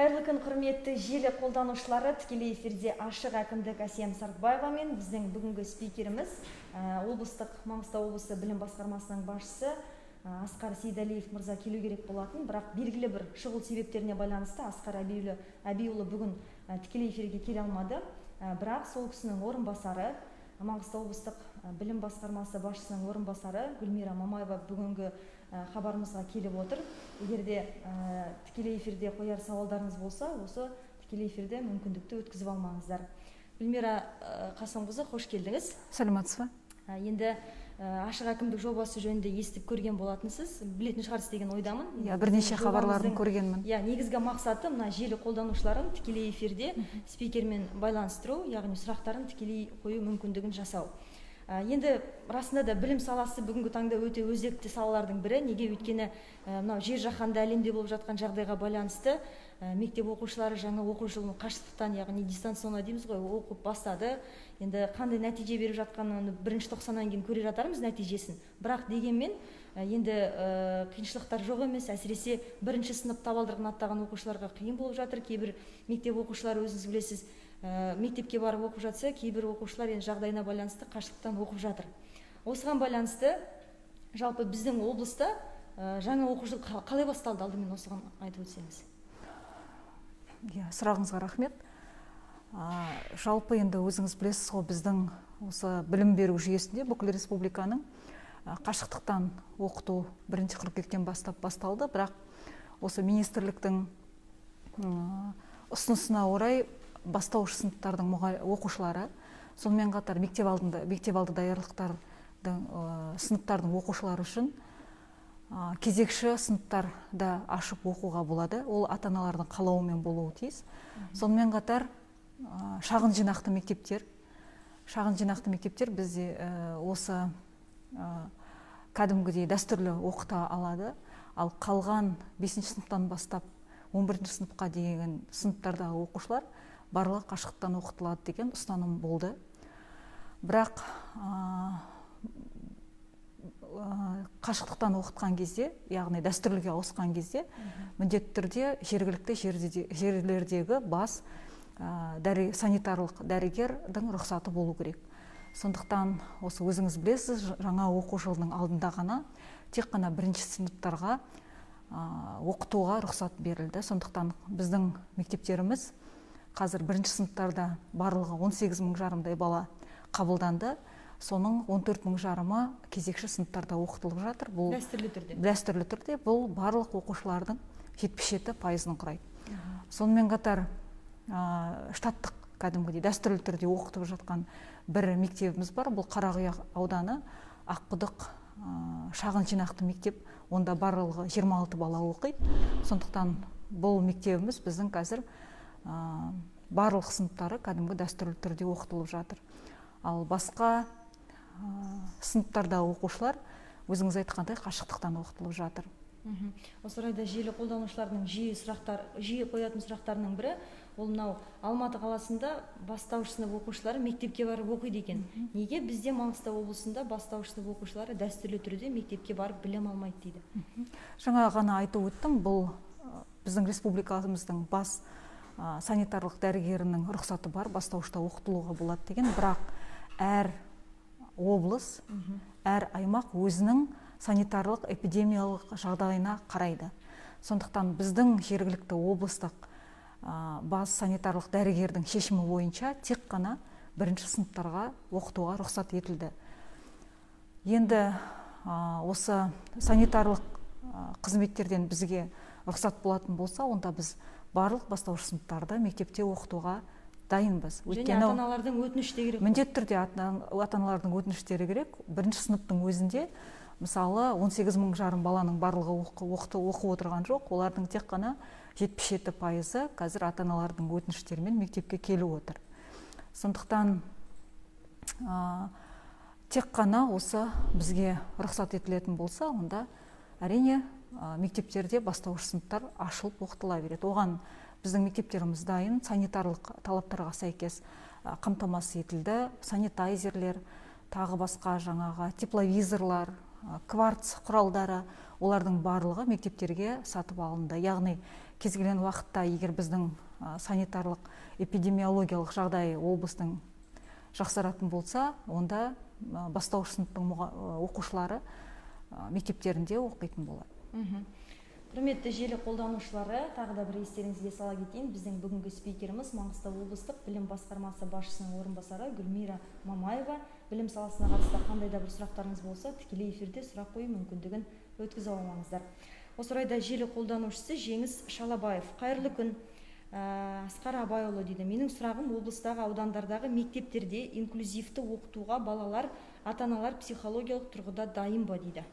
Қайырлы күн, құрметті желі қолданушылары! Тікелей эфирде ашық әкімдік. Әсем Сартбаева мен біздің бүгінгі спикеріміз, облыстық Маңғыстау облысы білім басқармасының басшысы Асқар Сейдалиев мырза келу керек болатын, бірақ белгілі бір шұғыл себептеріне байланысты Асқар Әбиұлы бүгін тікелей эфирге келе алмады. Бірақ сол кісінің орынбасары, Маңғыстау облыстық білім басқармасы басшысының орынбасары Гүлмира Мамаева бүгінгі хабарымызға келіп отыр. Егер де тікелей эфирде қояр сауалдарыңыз болса, осы тікелей эфирде мүмкіндікті өткізіп алмаңыздар. Гүлмира Қасымқызы, қош келдіңіз. Саламатсыз ба? Енді ашық әкімдік жобасы жөнінде естіп көрген болатынсыз, білетін шығарсыз деген ойдамын. Иә, бірнеше хабарларын көргенмін. Иә, негізгі мақсаты мына желі қолданушыларын тікелей эфирде спикермен байланыстыру, яғни сұрақтарын тікелей қою мүмкіндігін жасау. Енді расында да білім саласы бүгінгі таңда өте өзекті салалардың бірі. Неге? Өйткені мынау жер жаһанда, әлемде болып жатқан жағдайға байланысты мектеп оқушылары жаңа оқу жылын қашықтықтан, яғни дистанционно дейміз ғой, оқып бастады. Енді қандай нәтиже беріп жатқанын бірінші тоқсаннан кейін көре жатармыз нәтижесін. Бірақ дегенмен енді қиыншылықтар жоқ емес. Әсіресе бірінші сынып табалдырығын аттаған оқушыларға қиын болып жатыр. Кейбір мектеп оқушылары, өзіңіз білесіз, мектепке барып оқып жатса, кейбір оқушылар енді жағдайына байланысты қашықтықтан оқып жатыр. Осыған байланысты жалпы біздің облыста жаңа оқу жылы қалай басталды, алдымен осыған айтып өтсеңіз. Иә, сұрағыңызға рахмет. Жалпы енді өзіңіз білесіз ғой, біздің осы білім беру жүйесінде бүкіл республиканың қашықтықтан оқыту 1 қыркүйектен бастап басталды. Бірақ осы министрліктің ұсынысына орай бастауыш сыныптардың оқушылары, сонымен қатар мектеп алдында мектеп алды даярлықтардың сыныптардың оқушылары үшін кезекші сыныптарда ашып оқуға болады. Ол ата аналардың қалауымен болуы тиіс. Сонымен қатар шағын жинақты мектептер бізде осы кәдімгідей дәстүрлі оқыта алады. Ал қалған бесінші сыныптан бастап 11-сыныпқа дейін сыныптардағы оқушылар барлығы қашықтан оқытылады деген ұстаным болды. Бірақ қашықтықтан оқытқан кезде, яғни дәстүрліге ауысқан кезде, міндетті түрде жергілікті жерлердегі бас санитарлық дәрігердің рұқсаты болу керек. Сондықтан осы өзіңіз білесіз, жаңа оқу жылының алдында ғана тек қана бірінші сыныптарға оқытуға рұқсат берілді. Сондықтан біздің мектептеріміз қазір бірінші сыныптарда барлығы 18 мың жарымдай бала қабылданды. Соның 14 мың жарымы кезекші сыныптарда оқытылып жатыр. Бұл дәстүрлі түрде. Дәстүрлі түрде. Бұл барлық оқушылардың 77 пайызын құрайды. Сонымен қатар штаттық, кәдімгідей дәстүрлі түрде оқытып жатқан бір мектебіміз бар. Бұл Қарақия ауданы, Аққұдық шағын жинақты мектеп. Онда барлығы 26 бала оқиды. Сондықтан бұл мектебіміз біздің қазір барлық сыныптары кәдімгі дәстүрлі түрде оқытылып жатыр. Ал басқа сыныптардағы оқушылар, өзіңіз айтқандай, қашықтықтан оқытылып жатыр. Осы орайда желі қолданушыларының жиі қоятын сұрақтарының бірі ол мынау: Алматы қаласында бастауыш сынып оқушылары мектепке барып оқиды екен, неге бізде, Маңғыстау облысында, бастауыш сынып оқушылары дәстүрлі түрде мектепке барып білім алмайды дейді. Жаңа ғана айтып өттім, бұл біздің республикамыздың бас санитарлық дәрігерінің рұқсаты бар, бастауышта оқытылуға болады деген. Бірақ әр облыс, әр аймақ өзінің санитарлық эпидемиялық жағдайына қарайды. Сондықтан біздің жергілікті облыстық бас санитарлық дәрігердің шешімі бойынша тек қана бірінші сыныптарға оқытуға рұқсат етілді. Енді осы санитарлық қызметтерден бізге рұқсат болатын болса, онда біз барлық бастауыш сыныптарды мектепте оқытуға дайынбыз. Және ата аналардың өтініші де керек қой. Міндетті түрде ата аналардың өтініштері керек. Бірінші сыныптың өзінде, мысалы, 18 мың жарым баланың барлығы оқып отырған жоқ. Олардың тек қана 77 пайызы қазір ата аналардың өтініштерімен мектепке келіп отыр. Сондықтан тек қана осы бізге рұқсат етілетін болса, онда әрине мектептерде бастауыш сыныптар ашылып оқытыла береді. Оған біздің мектептеріміз дайын, санитарлық талаптарға сәйкес қамтамасыз етілді: санитайзерлер, тағы басқа жаңағы тепловизорлар. кварц құралдары, олардың барлығы мектептерге сатып алынды. Яғни кез келген уақытта, егер біздің санитарлық эпидемиологиялық жағдай облыстың жақсаратын болса, онда бастауыш сыныптың оқушылары мектептерінде оқитын болады. Құрметті желі қолданушылары, тағы да бір естеріңізге сала кетейін, біздің бүгінгі спикеріміз Маңғыстау облыстық білім басқармасы басшысының орынбасары Гүлмира Мамаева. Білім саласына қатысты қандай да бір сұрақтарыңыз болса, тікелей эфирде сұрақ қою мүмкіндігін өткізе алмаңыздар. Осы орайда желі қолданушысы Жеңіс Шалабаев. Қайырлы күн, Асқар Абайұлы дейді. Менің сұрағым, облыстағы аудандардағы мектептерде инклюзивті оқытуға балалар, ата-аналар психологиялық тұрғыда дайын ба дейді.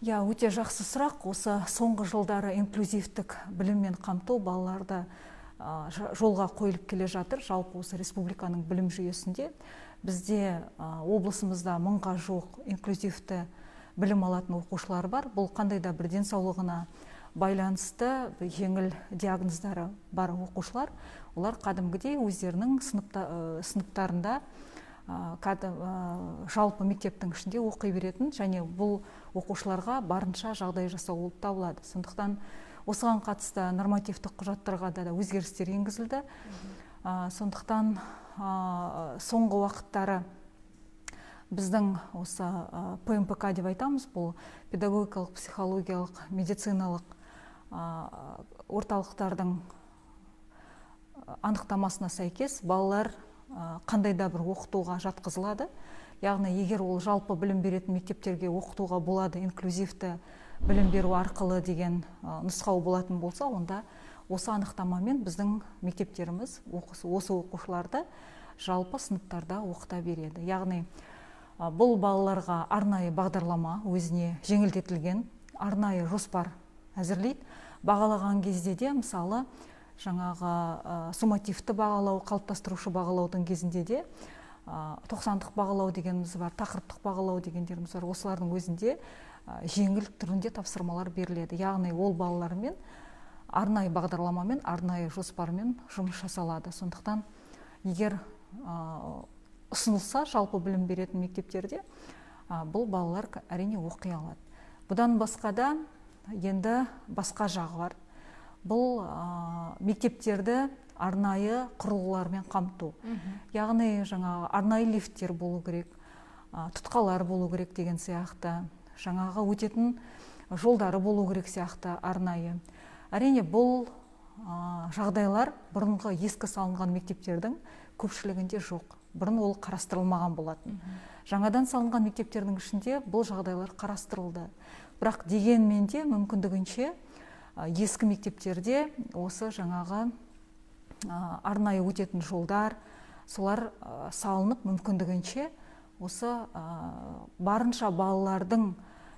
Иә, өте жақсы сұрақ. Осы соңғы жылдары инклюзивтік біліммен қамту балаларды жолға қойылып келе жатыр. Жалпы осы республиканың білім жүйесінде бізде облысымызда 1000-ға жуық инклюзивті білім алатын оқушылар бар. Бұл қандай да бір денсаулығына байланысты жеңіл диагноздары бар оқушылар. Олар кәдімгідей өздерінің сыныптарында жалпы мектептің ішінде оқи беретін, және бұл оқушыларға барынша жағдай жасау болып табылады. Сондықтан осыған қатысты нормативтік құжаттарға да өзгерістер енгізілді. Сондықтан соңғы уақыттары біздің осы ПМПК деп айтамыз, бұл педагогикалық, психологиялық, медициналық орталықтардың анықтамасына сәйкес балалар қандай да бір оқытуға жатқызылады. Яғни егер ол жалпы білім беретін мектептерге оқытуға болады инклюзивті білім беру арқылы деген нұсқау болатын болса, онда осы анықтамамен біздің мектептеріміз осы оқушыларды жалпы сыныптарда оқыта береді. Яғни бұл балаларға арнайы бағдарлама, өзіне жеңілдетілген арнайы жоспар әзірлейді. Бағалаған кезде де, мысалы, жаңағы суммативті бағалау, қалыптастырушы бағалаудың кезінде де 90-дық бағалау дегеніміз бар, тақырыптық бағалау дегендеріміз бар. Осылардың өзінде жеңіл түрінде тапсырмалар беріледі. Яғни ол балалармен арнайы бағдарламамен, арнайы жоспармен жұмыс жасалады. Сондықтан егер ұсынылса жалпы білім беретін мектептерде, бұл балалар әрине оқи алады. Бұдан басқа да енді басқа жағы бар. Бұл мектептерді арнайы құрылғылармен қамту. Яғни жаңағы арнайы лифттер болу керек, тұтқалар болу керек деген сияқты, жаңағы өтетін жолдары болу керек сияқты арнайы. Әрине бұл жағдайлар бұрынғы ескі салынған мектептердің көпшілігінде жоқ. Бұрын ол қарастырылмаған болатын. Жаңадан салынған мектептердің ішінде бұл жағдайлар қарастырылды. Бірақ дегенмен де мүмкіндігінше ескі мектептерде осы жаңағы арнайы өтетін жолдар, солар салынып, мүмкіндігінше осы барынша балалардың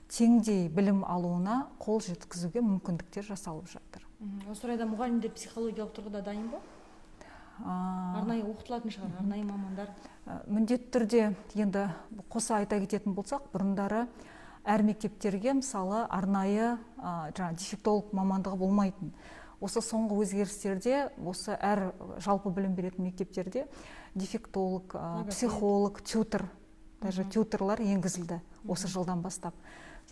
теңдей білім алуына қол жеткізуге мүмкіндіктер жасалып жатыр. Осы орайда мұғалімдер психологиялық тұрғыда дайын ба? Арнайы оқытылатын шығар, арнайы мамандар. Міндетті түрде. Енді қоса айта кететін болсақ, бұрындары әр мектептерге мысалы арнайы жаңа дефектолог мамандығы болмайтын. Осы соңғы өзгерістерде осы әр жалпы білім беретін мектептерде дефектолог, психолог, тьютор, даже тьюторлар енгізілді осы жылдан бастап.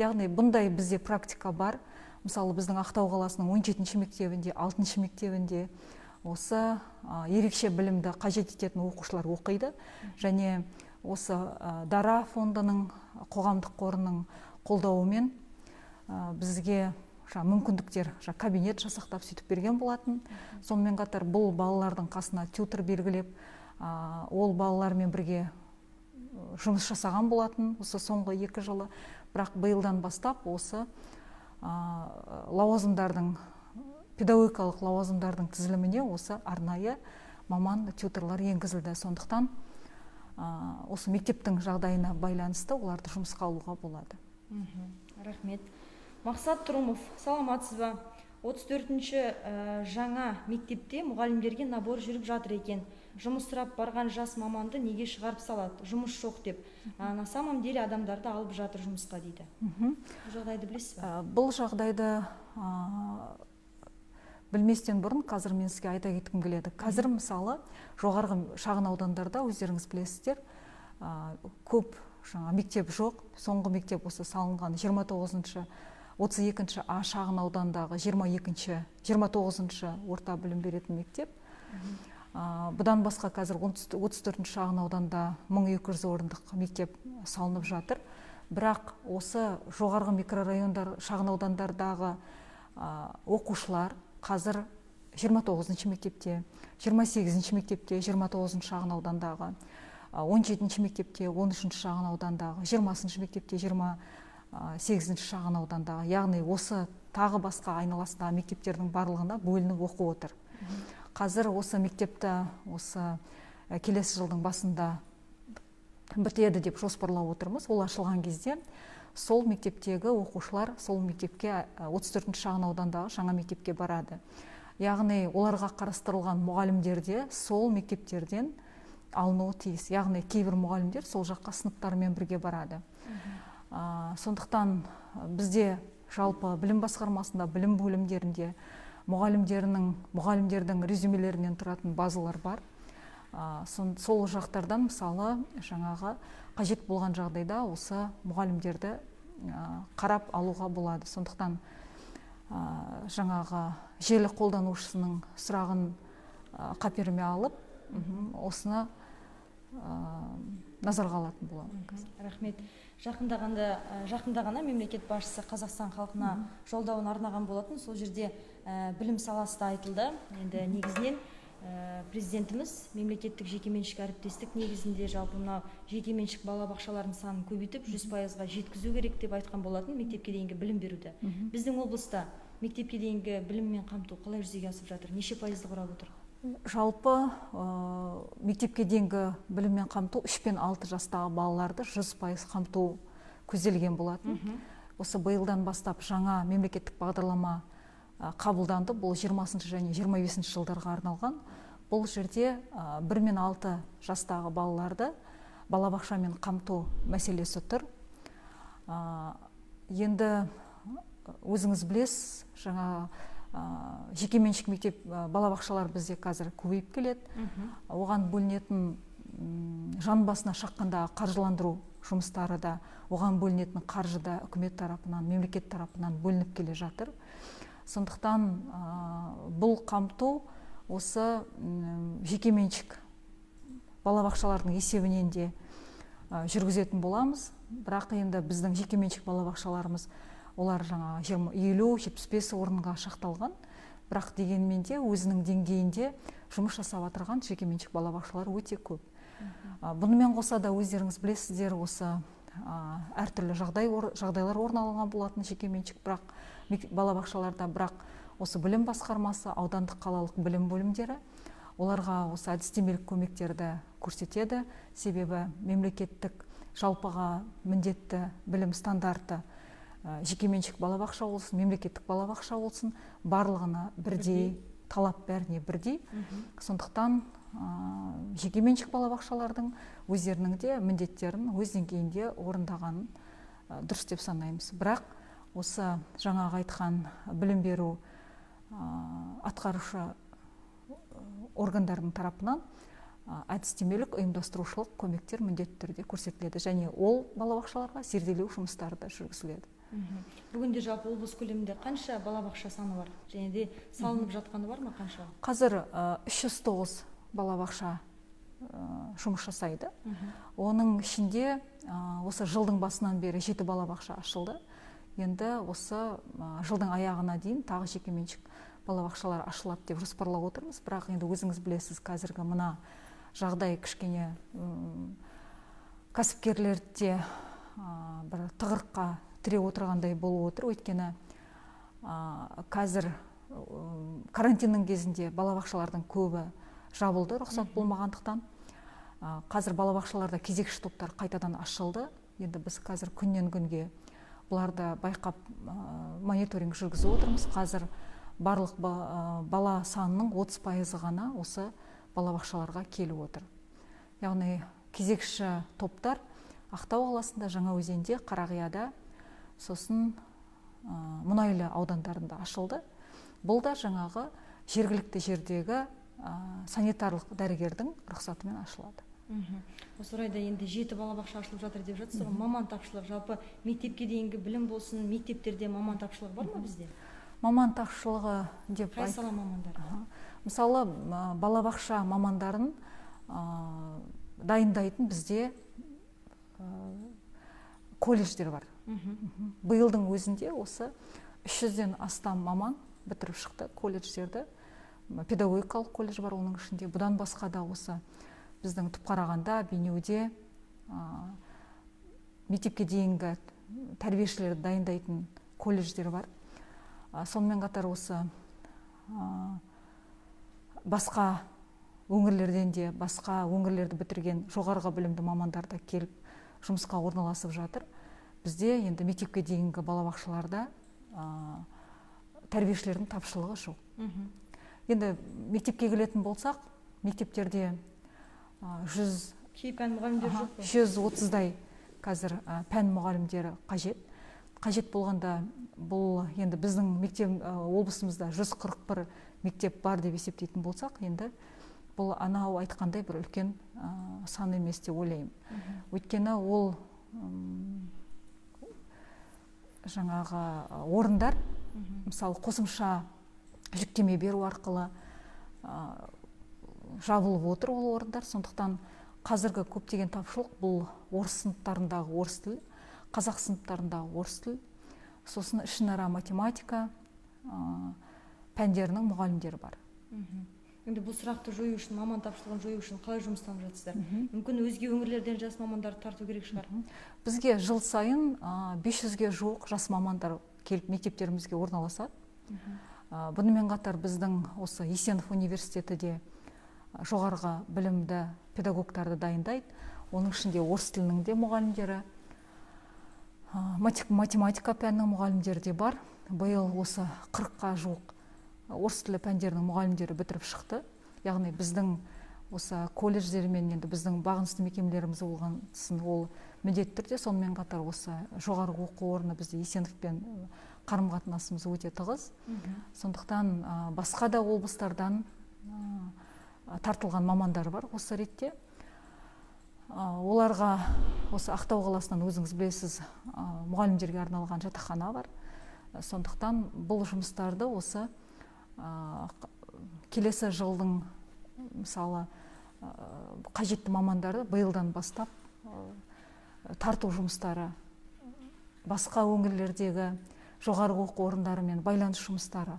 Яғни бұндай бізде практика бар. Мысалы, біздің Ақтау қаласының 17-ші мектебінде, 6-шы мектебінде осы ерекше білімді қажет ететін оқушылар оқиды. Және осы Дара фондының, қоғамдық қорының қолдауымен бізге мүмкіндіктер, кабинет жасақтап сөйтіп берген болатын. Сонымен қатар бұл балалардың қасына тьютор белгілеп, ол балалармен бірге жұмыс жасаған болатын осы соңғы 2 жылы. Бірақ биылдан бастап осы лауазымдардың, педагогикалық лауазымдардың тізіліміне осы арнайы маман тьюторлар енгізілді. Сондықтан осы мектептің жағдайына байланысты оларды жұмысқа алуға болады. Рахмет. Мақсат Тұрымов, саламатсыз ба? 34-ші жаңа мектепте мұғалімдерге набор жүріп жатыр екен. Жұмыс сұрап барған жас маманды неге шығарып салады? Жұмыс жоқ деп. На самом деле адамдарды алып жатыр жұмысқа дейді. Бұл жағдайды білесіз ба? Бұл жағдайды білместен бұрын қазір мен сізге айта кеткім келеді. Қазір мысалы жоғарғы шағын аудандарда өздеріңіз білесіздер, көп жаңа мектеп жоқ. Соңғы мектеп осы салынған 29-шы 32-ші А шағын аудандағы 22-ші 29-шы орта білім беретін мектеп. Бұдан басқа қазір 34-ші шағын ауданда 1200 орындық мектеп салынып жатыр. Бірақ осы жоғарғы микрорайондар, шағын аудандардағы оқушылар қазір 29-шы мектепте, 28-ші мектепте, 29-шы шағын аудандағы, 17-ші мектепте, 13-ші шағын аудандағы, 20-шы мектепте, 28-ші шағын аудандағы, яғни осы тағы басқа айналасындағы мектептердің барлығына бөлініп оқып отыр. Қазір осы мектепті осы келесі жылдың басында бітеді деп жоспарлап отырмыз. Ол ашылған кезде сол мектептегі оқушылар сол мектепке, 34-ші шағын аудандағы жаңа мектепке барады. Яғни оларға қарастырылған мұғалімдер де сол мектептерден алынуы тиіс. Яғни кейбір мұғалімдер сол жаққа сыныптарымен бірге барады. Сондықтан бізде жалпы білім басқармасында, білім бөлімдерінде мұғалімдердің резюмелерінен тұратын базалар бар. Сол жақтардан мысалы жаңағы қажет болған жағдайда осы мұғалімдерді қарап алуға болады. Сондықтан жаңағы желі қолданушысының сұрағын қаперіме алып, осыны назарға алатын боламын. Рахмет. Жақында ғана мемлекет басшысы Қазақстан халқына жолдауын арнаған болатын. Сол жерде білім саласы да айтылды. Енді негізінен президентіміз мемлекеттік жекеменшік әріптестік негізінде жалпы мынау жекеменшік балабақшалардың санын көбейтіп 100%-ға жеткізу керек деп айтқан болатын мектепке дейінгі білім беруді. Біздің облыста мектепке дейінгі біліммен қамту қалай жүзеге асып жатыр? Неше пайызды құрап отыр? Жалпы мектепке дейінгі біліммен қамту 3 пен 6 жастағы балаларды 100% қамту көзделген болатын. Осы биылдан бастап жаңа мемлекеттік бағдарлама қабылданды. Бұл 20 және 25 жылдарға арналған. Бұл жерде 1 мен 6 жастағы балаларды балабақшамен қамту мәселесі тұр. Енді өзіңіз білесіз, жаңа жекеменшік мектеп балабақшалар бізде қазір көбейіп келеді. Оған бөлінетін жан басына шаққандағы қаржыландыру жұмыстары да, оған бөлінетін қаржы да үкімет тарапынан, мемлекет тарапынан бөлініп келе жатыр. Сондықтан бұл қамту осы жекеменшік балабақшалардың есебінен де жүргізетін боламыз. Бірақ енді біздің жекеменшік балабақшаларымыз олар жаңа 50-75 орынға шақталған. Бірақ дегенмен де өзінің деңгейінде жұмыс жасап отырған жекеменшік балабақшалар өте көп. Бұнымен қоса да өздеріңіз білесіздер, осы әртүрлі жағдайлар орын алған болатын жекеменшік бірақ балабақшаларда, бірақ осы білім басқармасы, аудандық қалалық білім бөлімдері оларға осы әдістемелік көмектерді көрсетеді. Себебі мемлекеттік жалпыға міндетті білім стандарты жекеменшік балабақша болсын, мемлекеттік балабақша болсын, барлығына бірдей, талап бәріне бірдей. Сондықтан жекеменшік балабақшалардың өздерінің де міндеттерін өз деңгейінде орындағанын дұрыс деп санаймыз. Бірақ осы жаңағы айтқан білім беру атқарушы органдардың тарапынан әдістемелік ұйымдастырушылық көмектер міндетті түрде көрсетіледі және ол балабақшаларға зерделеу жұмыстары да жүргізіледі. Бүгінде жалпы облыс көлемінде қанша балабақша саны бар және де салынып жатқаны бар ма, қанша? Қазір 309 балабақша жұмыс жасайды. Оның ішінде осы жылдың басынан бері 7 балабақша ашылды. Енді осы жылдың аяғына дейін тағы жекеменшік балабақшалар ашылады деп жоспарлап отырмыз. Бірақ енді өзіңіз білесіз, қазіргі мына жағдай кішкене кәсіпкерлерді де бір тығырыққа тіреп отырғандай болып отыр. Өйткені қазір карантиннің кезінде балабақшалардың көбі жабылды, рұқсат болмағандықтан. Қазір балабақшаларда кезекші топтар қайтадан ашылды. Енді біз қазір күннен күнге бұларды байқап мониторинг жүргізіп отырмыз. Қазір барлық бала санының 30% ғана осы балабақшаларға келіп отыр. Яғни кезекші топтар Ақтау қаласында, Жаңаөзенде, Қарақияда, сосын Мұнайлы аудандарында ашылды. Бұл да жаңағы жергілікті жердегі санитарлық дәрігердің рұқсатымен ашылады. Осы орайда енді 7 балабақша ашылып жатыр деп жатсыз ғой. Маман тапшылығы, жалпы мектепке дейінгі білім болсын, мектептерде маман тапшылығы бар ма бізде? Маман тапшылығы деп қай сала мамандары? Мысалы, балабақша мамандарын дайындайтын бізде колледждер бар. Биылдың өзінде осы 300-ден астам маман бітіріп шықты колледждерді. Педагогикалық колледж бар оның ішінде. Бұдан басқа да осы біздің Түпқарағанда, Бейнеуде мектепке дейінгі тәрбиешілерді дайындайтын колледждер бар. Сонымен қатар осы басқа өңірлерден де, басқа өңірлерді бітірген жоғарғы білімді мамандар да келіп жұмысқа орналасып жатыр. Бізде енді мектепке дейінгі балабақшаларда тәрбиешілердің тапшылығы жоқ. Енді мектепке келетін болсақ, мектептерде 100 кей пән мұғалімдері жоқ қой. 130-дай қазір пән мұғалімдері қажет. Қажет болғанда бұл енді біздің мектеп, облысымызда 141 мектеп бар деп есептейтін болсақ, енді бұл анау айтқандай бір үлкен сан емес деп ойлаймын. Өйткені ол жаңағы орындар, мысалы, қосымша жүктеме беру арқылы жабылып отыр ол орындар. Сондықтан қазіргі көптеген тапшылық бұл орыс сыныптарындағы орыс тіл, қазақ сыныптарындағы орыс тіл, сосын ішінара математика пәндерінің мұғалімдері бар. Енді бұл сұрақты жою үшін, маман тапшылығын жою үшін қалай жұмыстанып жатсыздар? Мүмкін өзге өңірлерден жас мамандарды тарту керек шығар. Бізге жыл сайын 500-ге жуық жас мамандар келіп мектептерімізге орналасады. Бұнымен қатар біздің осы Есенов университеті де жоғарғы білімді педагогтарды дайындайды. Оның ішінде орыс тілінің де мұғалімдері, математика пәнінің мұғалімдері де бар. Биыл осы 40-қа жуық орыс тілі пәндерінің мұғалімдері бітіріп шықты. Яғни біздің осы колледждермен енді біздің бағынысты мекемелеріміз болғансын ол міндетті түрде. Сонымен қатар осы жоғарғы оқу орны бізде Есеновпен қарым-қатынасымыз өте тығыз. Сондықтан басқа да облыстардан тартылған мамандар бар осы ретте. Оларға осы Ақтау қаласынан, өзіңіз білесіз, мұғалімдерге арналған жатақхана бар. Сондықтан бұл жұмыстарды осы келесі жылдың, мысалы, қажетті мамандарды биылдан бастап тарту жұмыстары, басқа өңірлердегі жоғарғы оқу орындарымен байланыс жұмыстары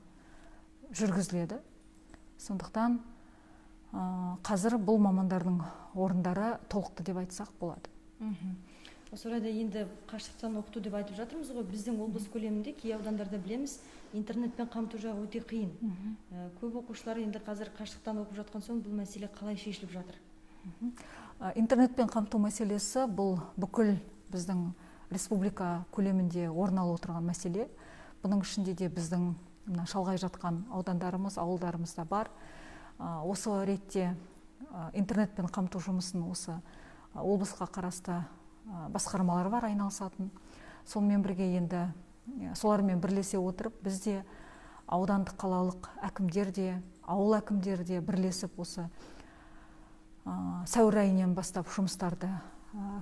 жүргізіледі. Сондықтан қазір бұл мамандардың орындары толықты деп айтсақ болады. Осы орайда енді қашықтан оқыту деп айтып жатырмыз ғой. Біздің облыс көлемінде кей аудандарда білеміз, интернетпен қамту жағы өте қиын. Көп оқушылар енді қазір қашықтан оқып жатқан соң бұл мәселе қалай шешіліп жатыр? Интернетпен қамту мәселесі бұл бүкіл біздің республика көлемінде орын алып отырған мәселе. Бұның ішінде де біздің мына шалғай жатқан аудандарымыз, ауылдарымыз да бар. Осы ретте интернетпен қамту жұмысын осы облысқа қарасты басқармалар бар айналысатын. Сонымен бірге енді солармен бірлесе отырып, біз де аудандық, қалалық әкімдер де, ауыл әкімдері де бірлесіп осы сәуір айынан бастап жұмыстарды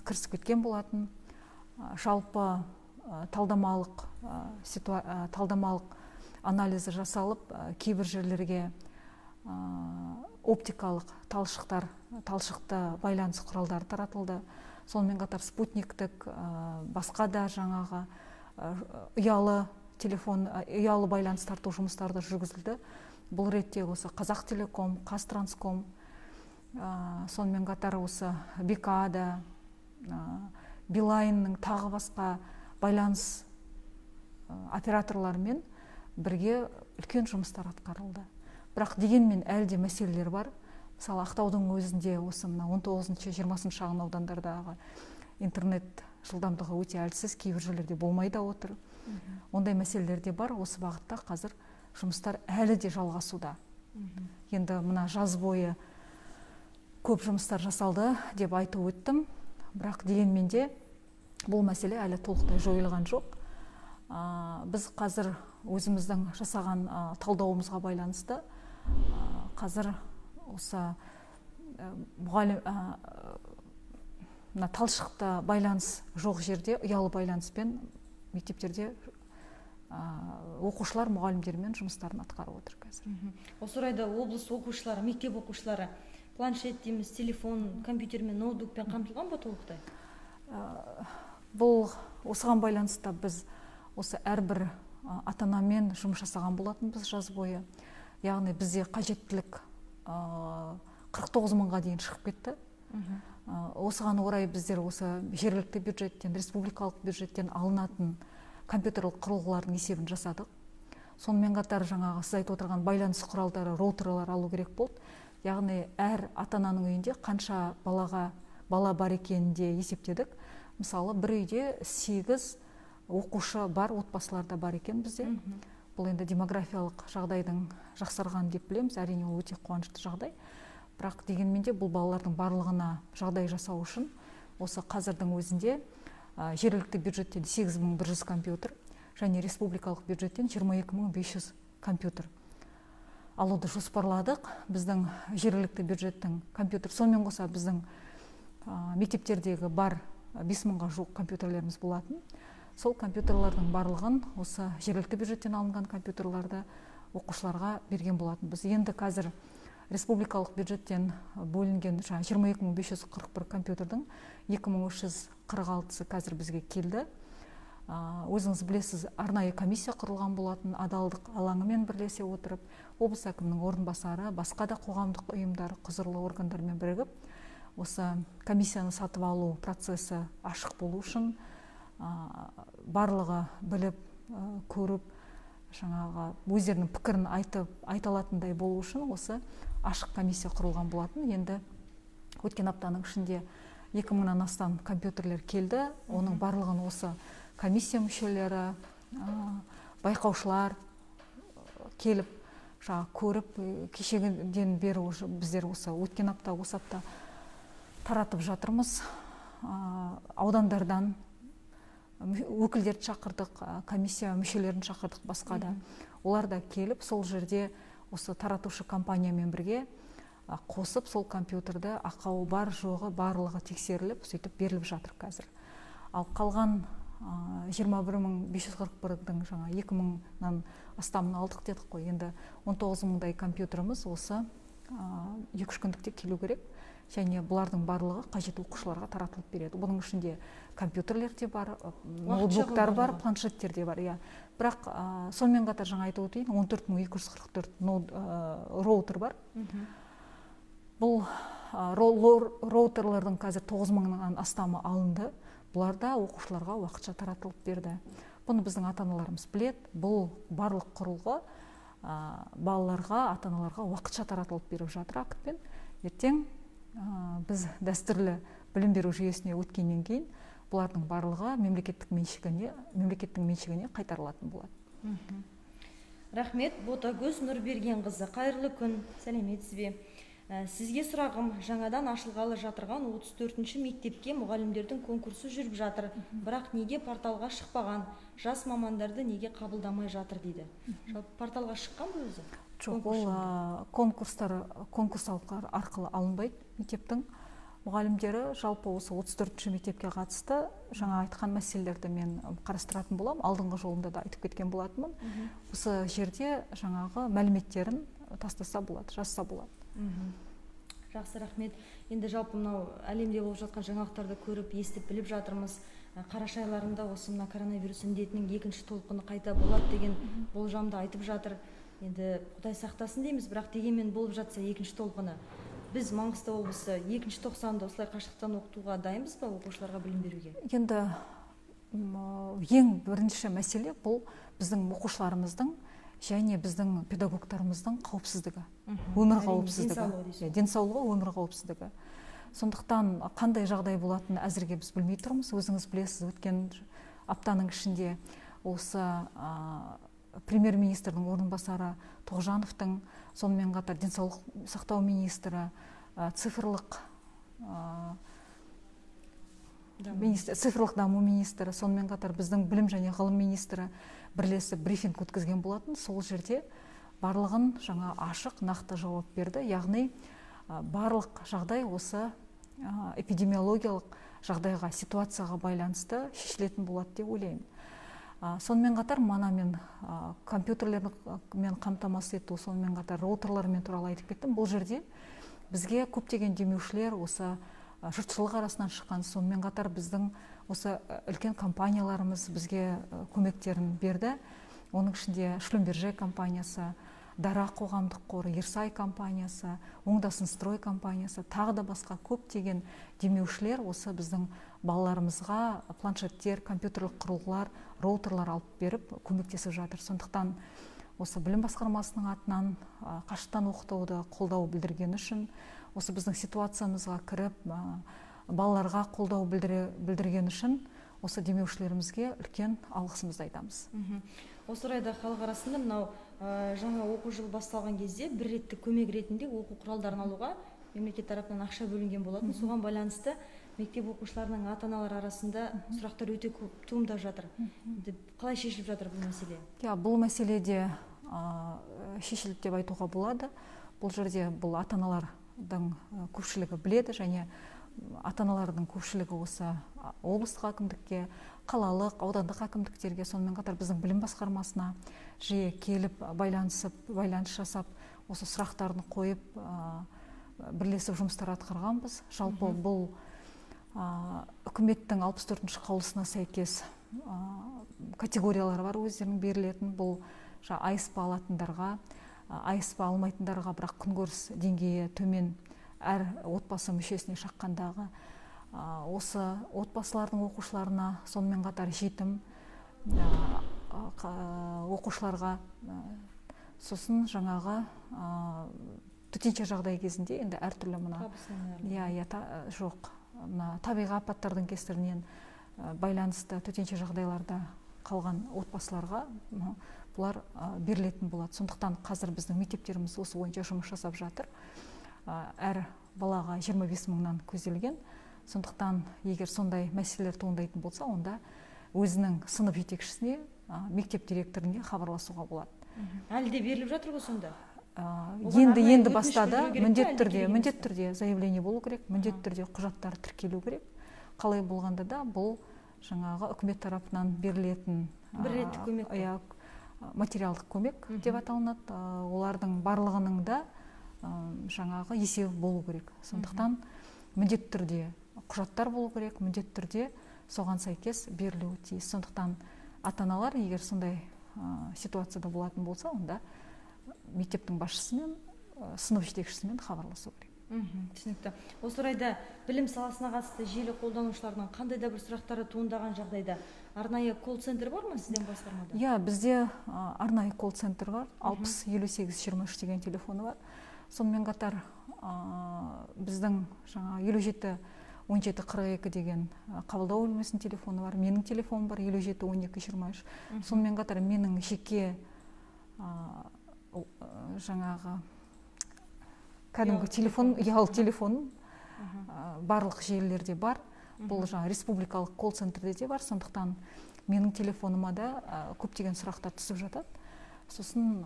кірісіп кеткен болатын. Жалпы талдамалық анализі жасалып, кейбір жерлерге оптикалық талшықты байланыс құралдары таратылды. Сонымен қатар спутниктік, басқа да жаңағы ұялы телефон, ұялы байланыс тарту жұмыстары да жүргізілді. Бұл ретте осы Қазақтелеком, Қазтранском, сонымен қатар осы Бикада, Билайнның тағы басқа байланыс операторларымен бірге үлкен жұмыстар атқарылды. Бірақ дегенмен әлі де мәселелер бар. Мысалы, Ақтаудың өзінде осы мына 19-20 шағын аудандардағы интернет жылдамдығы өте әлсіз, кейбір жерлерде болмай да отыр. Ондай мәселелер де бар. Осы бағытта қазір жұмыстар әлі де жалғасуда. Енді мына жаз бойы көп жұмыстар жасалды деп айтып өттім. Бірақ дегенмен де бұл мәселе әлі толықтай жойылған жоқ. Біз қазір өзіміздің жасаған талдауымызға байланысты қазір осы мұғалім Мына талшықта байланыс жоқ жерде ұялы байланыспен мектептерде оқушылар мұғалімдермен жұмыстарын атқарып отыр қазір. Осы орайда облыс оқушылары, мектеп оқушылары планшет дейміз, телефон, компьютермен, ноутбукпен қамтылған ба толықтай? Бұл осыған байланысты біз осы әрбір ата-анамен жұмыс жасаған болатынбыз жаз бойы. Яғни бізде қажеттілік 49 мыңға дейін шығып кетті. Осыған орай біздер осы жергілікті бюджеттен, республикалық бюджеттен алынатын компьютерлік құрылғылардың есебін жасадық. Сонымен қатар жаңағы сіз айтып отырған байланыс құралдары, роутерлар алу керек болды. Яғни әр ата-ананың үйінде қанша бала бар екенін де есептедік. Мысалы, бір үйде 8 оқушы бар отбасылар да бар екен бізде. Бұл енді демографиялық жағдайдың жақсарғаны деп білеміз. Әрине, ол өте қуанышты жағдай. Бірақ дегенмен де бұл балалардың барлығына жағдай жасау үшін осы қазірдің өзінде жергілікті бюджеттен 8100 компьютер және республикалық бюджеттен 22500 компьютер алуды жоспарладық. Біздің жергілікті бюджеттің компьютер, сонымен қоса біздің мектептердегі бар 5000-ға жуық компьютерлеріміз болатын. Сол компьютерлардың барлығын, осы жергілікті бюджеттен алынған компьютерларды оқушыларға берген болатынбыз. Енді қазір республикалық бюджеттен бөлінген 22541 компьютердің 2346-сы қазір бізге келді. Өзіңіз білесіз, арнайы комиссия құрылған болатын, адалдық алаңымен бірлесе отырып, облыс әкімінің орынбасары, басқа да қоғамдық ұйымдар, құзырлы органдармен бірігіп, осы комиссияны сатып алу процесі ашық болу үшін, барлығы біліп, көріп, жаңағы өздерінің пікірін айтып, айта алатындай болу үшін осы ашық комиссия құрылған болатын. Енді өткен аптаның ішінде 2000-нан астам компьютерлер келді. Оның барлығын осы комиссия мүшелері, байқаушылар келіп, жаңағы көріп, кешегіден бері уже біздер осы өткен апта, осы апта таратып жатырмыз. Аудандардан өкілдерді шақырдық, комиссия мүшелерін шақырдық, басқа да. Олар да келіп, сол жерде осы таратушы компаниямен бірге қосып, сол компьютерді ақауы бар, жоғы барлығы тексеріліп, сөйтіп беріліп жатыр қазір. Ал қалған 21541-дің жаңа 2000-нан астамын алдық дедік қой. Енді 19 мыңдай компьютеріміз осы 2-3 күндікте келу керек. Және бұлардың барлығы қажет оқушыларға таратылып береді. Бұның ішінде компьютерлер де бар, ноутбуктар бар, планшеттер де бар, иә. Бірақ сонымен қатар жаңа айтып өтейін, 14244 роутер бар. Бұл роутерлердің қазір 9000-нан астамы алынды. Бұлар да оқушыларға уақытша таратылып берді. Бұны біздің ата-аналарымыз біледі. Бұл барлық құрылғы балаларға, ата-аналарға уақытша таратылып беріп жатыр актпен. Ертең біз дәстүрлі білім беру жүйесіне өткеннен кейін бұлардың барлығы мемлекеттің меншігіне қайтарылатын болады. Рахмет. Ботагөз Нұрбергенқызы, қайырлы күн, сәлеметсіз бе? Сізге сұрағым, жаңадан ашылғалы жатырған 34-ші мектепке мұғалімдердің конкурсы жүріп жатыр, бірақ неге порталға шықпаған, жас мамандарды неге қабылдамай жатыр дейді. Жалпы порталға шыққан ба өзі? Жоқ, ол конкурс арқылы алынбайды мектептің мұғалімдері. Жалпы осы 34-ші мектепке қатысты жаңа айтқан мәселелерді мен қарастыратын боламын. Алдыңғы жолымда да айтып кеткен болатынмын. Осы жерде жаңағы мәліметтерін тастаса болады, жазса болады. Жақсы, рахмет. Енді жалпы мынау әлемде болып жатқан жаңалықтарды көріп, естіп, біліп жатырмыз. Қараша айларында осы мына коронавирус індетінің екінші толқыны қайта болады деген болжамды айтып жатыр. Енді Құдай сақтасын дейміз, бірақ дегенмен болып жатса екінші толқыны, біз Маңғыстау облысы екінші тоқсанды осылай қашықтан оқытуға дайынбыз ба, оқушыларға білім беруге? Енді ең бірінші мәселе бұл біздің оқушыларымыздың және біздің педагогтарымыздың қауіпсіздігі, өмір қауіпсіздігі, денсаулығы, өмір қауіпсіздігі. Сондықтан қандай жағдай болатынын әзірге біз білмей тұрмыз. Өзіңіз білесіз, өткен аптаның ішінде осы премьер-министрдің орынбасары Тоғжановтың, сонымен қатар денсаулық сақтау министрі, цифрлық даму министрі, сонымен қатар біздің білім және ғылым министрі бірлесіп брифинг өткізген болатын. Сол жерде барлығын жаңа ашық, нақты жауап берді. Яғни барлық жағдай осы эпидемиологиялық жағдайға, ситуацияға байланысты шешілетін болады деп ойлаймын. Сонымен қатар мана мен компьютерлермен қамтамасыз ету, сонымен қатар роутерлармен туралы айтып кеттім. Бұл жерде бізге көптеген демеушілер осы жұртшылық арасынан шыққан, сонымен қатар біздің осы үлкен компанияларымыз бізге көмектерін берді. Оның ішінде Шлюмберже компаниясы, Дара қоғамдық қоры, Ерсай компаниясы, Оңдасын строй компаниясы, тағы да басқа көптеген демеушілер осы біздің балаларымызға планшеттер, компьютерлік құрылғылар, роутерлар алып беріп көмектесіп жатыр. Сондықтан осы білім басқармасының атынан қашықтан оқытуды қолдау білдіргені үшін, осы біздің ситуациямызға кіріп, балаларға қолдау білдірген үшін осы демеушілерімізге үлкен алғысымызды айтамыз. Осы орайда халық арасында мынау жаңа оқу жылы басталған кезде бір реттік көмек ретінде оқу құралдарын алуға мемлекет тарапынан ақша бөлінген болатын. Соған байланысты мектеп оқушыларының ата-аналары арасында сұрақтар өте көп туындап жатыр. Қалай шешіліп жатыр бұл мәселе? Иә, бұл мәселе де шешілді деп айтуға болады. Бұл жерде бұл ата-аналардың көпшілігі біледі, және ата-аналардың көпшілігі осы облыстық әкімдікке, қалалық, аудандық әкімдіктерге, сонымен қатар біздің білім басқармасына жиі келіп байланысып, байланыс жасап, осы сұрақтарын қойып, бірлесіп жұмыстар атқарғанбыз. Жалпы бұл үкіметтің 64-ші қаулысына сәйкес категориялар бар өздерінің берілетін. Бұл АСП алатындарға, АСП алмайтындарға, бірақ күнкөріс деңгейі төмен әр отбасы мүшесіне шаққандағы осы отбасылардың оқушыларына, сонымен қатар жетім оқушыларға, сосын жаңағы төтенше жағдай кезінде енді әртүрлі мына иә, жоқ, мына табиғи апаттардың кесірінен байланысты төтенше жағдайларда қалған отбасыларға бұлар берілетін болады. Сондықтан қазір біздің мектептеріміз осы бойынша жұмыс жасап жатыр. Әр балаға 25 мыңнан көзделген. Сондықтан егер сондай мәселелер туындайтын болса, онда өзінің сынып жетекшісіне, мектеп директоріне хабарласуға болады. Әлі де беріліп жатыр ғой сонда? Енді бастады. Міндетті түрде заявление болу керек, міндетті түрде құжаттар тіркелу керек. Қалай болғанда да бұл жаңағы үкімет тарапынан берілетін бір реттік көмек, иә, материалдық көмек деп аталынады. Олардың барлығының да жаңағы есебі болу керек. Сондықтан міндетті түрде құжаттар болу керек, міндетті түрде соған сәйкес берілуі тиіс. Сондықтан ата-аналар егер сондай ситуацияда болатын болса, онда мектептің басшысымен, сынып жетекшісімен хабарласу керек. Түсінікті. Осы орайда білім саласына қатысты желі қолданушыларының қандай да бір сұрақтары туындаған жағдайда арнайы колл-центр бар ма сізден басқармада? Иә, бізде арнайы колл-центр бар. 60 58 23 деген телефоны бар. Сонымен қатар біздің жаңа 57 17 42 деген қабылдау бөлмесінің телефоны бар. Менің телефоным бар 57 12 23. Сонымен қатар менің жеке жаңағы кәдімгі телефон, ұялы телефоным барлық желілерде бар. Бұл жаңа республикалық колл-центрде де бар. Сондықтан менің телефоныма да көптеген сұрақтар түсіп жатады. Сосын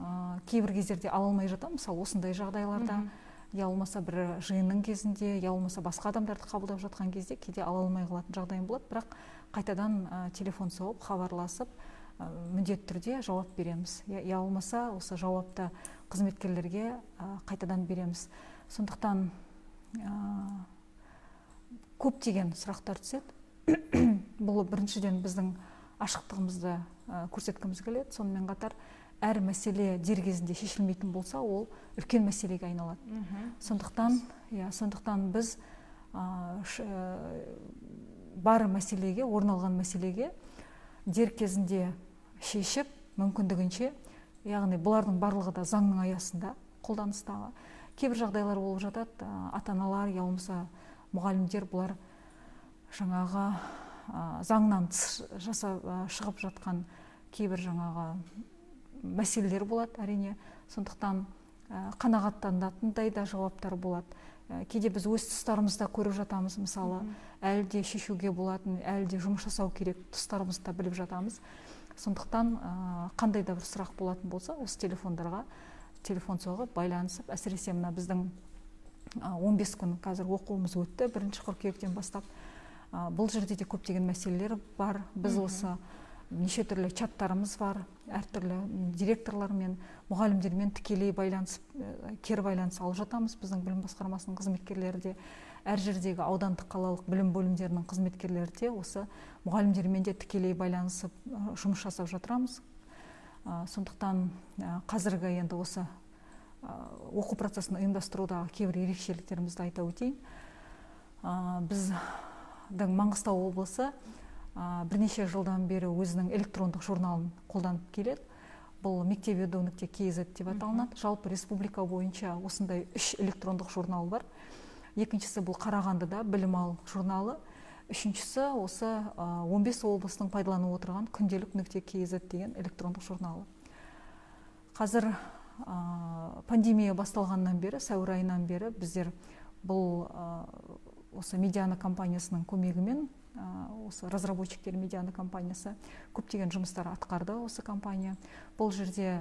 кейбір кездерде ала алмай жатамын, мысалы осындай жағдайларда, я болмаса бір жиынның кезінде, я болмаса басқа адамдарды қабылдап жатқан кезде кейде ала алмай қалатын жағдайым болады. Бірақ қайтадан телефон соғып, хабарласып, міндетті түрде жауап береміз. Я болмаса осы жауапты қызметкерлерге қайтадан береміз. Сондықтан көптеген сұрақтар түседі. Бұл біріншіден біздің ашықтығымызды көрсеткіміз келеді. Сонымен қатар әр мәселе дер кезінде шешілмейтін болса, ол үлкен мәселеге айналады. Сондықтан, иә, сондықтан біз бар мәселеге, орын алған мәселеге дер кезінде шешіп, мүмкіндігінше, яғни бұлардың барлығы да заңның аясында қолданыстағы. Кейбір жағдайлар болып жатады, ата-аналар, я болмаса мұғалімдер бұлар жаңағы заңнан тыс жасап шығып жатқан кейбір жаңағы мәселелер болады, әрине. Сондықтан қанағаттанатындай да жауаптар болады. Кейде біз өз тұстарымызда көріп жатамыз, мысалы, әлі де шешуге болатын, әлі де жұмыс жасау керек тұстарымызды да біліп жатамыз. Сондықтан қандай да бір сұрақ болатын болса, осы телефондарға телефон соғып, байланысып, әсіресе мына біздің 15 күн қазір оқуымыз өтті, 1 қыркүйектен бастап. Бұл жерде де көптеген мәселелер бар. Біз осы неше түрлі чаттарымыз бар, әртүрлі директорлармен, мұғалімдермен тікелей байланысып, кері байланыс алып жатамыз. Біздің білім басқармасының қызметкерлері де, әр жердегі аудандық, қалалық білім бөлімдерінің қызметкерлері де осы мұғалімдермен де тікелей байланысып, жұмыс жасап жатырамыз. Сондықтан қазіргі енді осы оқу процесін ұйымдастырудағы кейбір ерекшеліктерімізді айта өтейін. Біздің Маңғыстау облысы бірнеше жылдан бері өзінің электрондық журналын қолданып келеді. Бұл mektepedu.kz деп аталынады. Жалпы республика бойынша осындай 3 электрондық журнал бар. Екіншісі бұл Қарағандыда «Білім ал» журналы. Үшіншісі осы 15 облыстың пайдаланып отырған күнделік.kz деген электрондық журналы. Қазір пандемия басталғаннан бері, сәуір айынан бері біздер бұл осы Медиана компаниясының көмегімен, осы разработчиктер Медиана компаниясы көптеген жұмыстар атқарды. Осы компания бұл жерде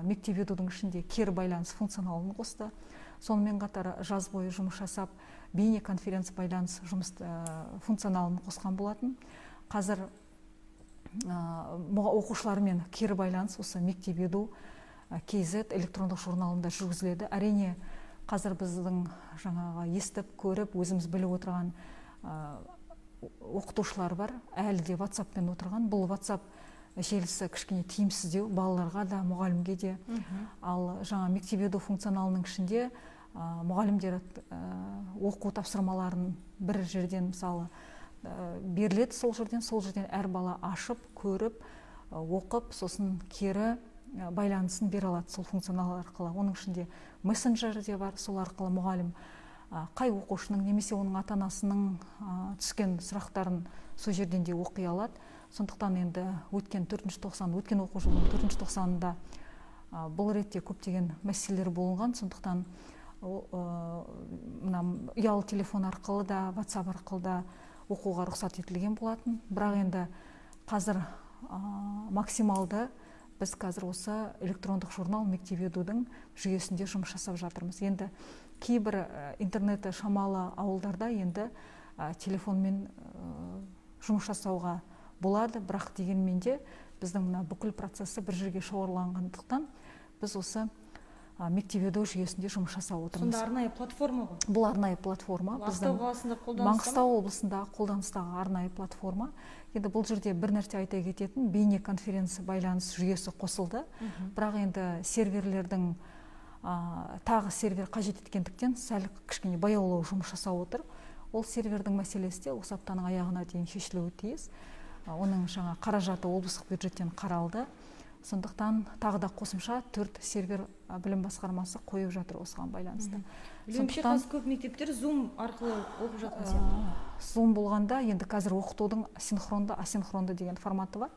Мектеп.Едудың ішінде кері байланыс функционалын қосты. Сонымен қатар жаз бойы жұмыс жасап, бейне конференц байланыс жұмыс функционалын қосқан болатын. Қазір оқушылармен кері байланыс осы Мектеп.Еду kz электрондық журналында жүргізіледі. Әрине, қазір біздің жаңағы естіп, көріп, өзіміз біліп отырған оқытушылар бар, әлі де WhatsAppпен отырған. Бұл WhatsApp желісі кішкене тиімсіздеу балаларға да, мұғалімге де. Ал жаңа Мектеп.Еду функционалының ішінде мұғалімдер оқу тапсырмаларын бір жерден, мысалы, беріледі, сол жерден әр бала ашып, көріп, оқып, сосын кері байланысын бере алады сол функционал арқылы. Оның ішінде мессенджер де бар. Сол арқылы мұғалім қай оқушының немесе оның ата анасының түскен сұрақтарын сол жерден де оқи алады. Сондықтан енді өткен төртінші тоқсан, өткен оқу жылының төртінші тоқсанында бұл ретте көптеген мәселелер болған. Сондықтан мына ұялы телефон арқылы да, WhatsApp арқылы да оқуға рұқсат етілген болатын. Бірақ енді қазір максималды біз қазір осы электрондық журнал Мектеп.Едудың жүйесінде жұмыс жасап жатырмыз. Енді кейбір интернеті шамалы ауылдарда енді телефонмен жұмыс жасауға болады. Бірақ дегенмен де біздің мына бүкіл процесі бір жерге шоғырланғандықтан, біз осы Мектеп.Еду жүйесінде жұмыс жасап отырмыз. Сонда арнайы платформа ғой? Бұл арнайы платформа. Бұл Ақтау қаласында қолданыста ма? Маңғыстау облысындағы қолданыстағы арнайы платформа. Енді бұл жерде бір нәрсе айта кететін: бейне конференция байланыс жүйесі қосылды. Бірақ енді серверлердің тағы сервер қажет еткендіктен, сәл кішкене баяулау жұмыс жасап отыр. Ол сервердің мәселесі де осы аптаның аяғына дейін шешілуі тиіс. Оның жаңа қаражаты облыстық бюджеттен қаралды. Сондықтан тағы да қосымша төрт сервер білім басқармасы қойып жатыр осыған байланысты. Білуімше, қазір көп мектептер Zoom арқылы оқып жатқан сияқты. Zoom болғанда, енді қазір оқытудың синхронды, асинхронды деген форматы бар.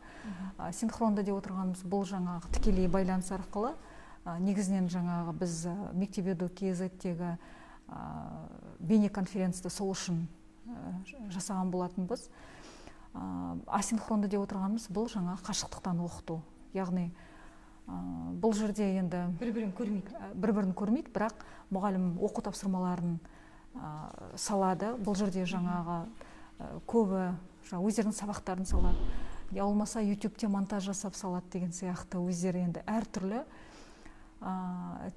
Синхронды деп отырғанымыз бұл жаңағы тікелей байланыс арқылы. Негізінен жаңағы біз Мектеп.Еду kz-тегі бейнеконференцті сол үшін жасаған болатынбыз. Асинхронды деп отырғанымыз бұл жаңа қашықтықтан оқыту, яғни бұл жерде енді бір бірін көрмейді. Бір бірін көрмейді, бірақ мұғалім оқу тапсырмаларын салады. Бұл жерде жаңағы көбі жаңа өздерінің сабақтарын салады, я болмаса Ютубте монтаж жасап салады деген сияқты, өздері енді әртүрлі.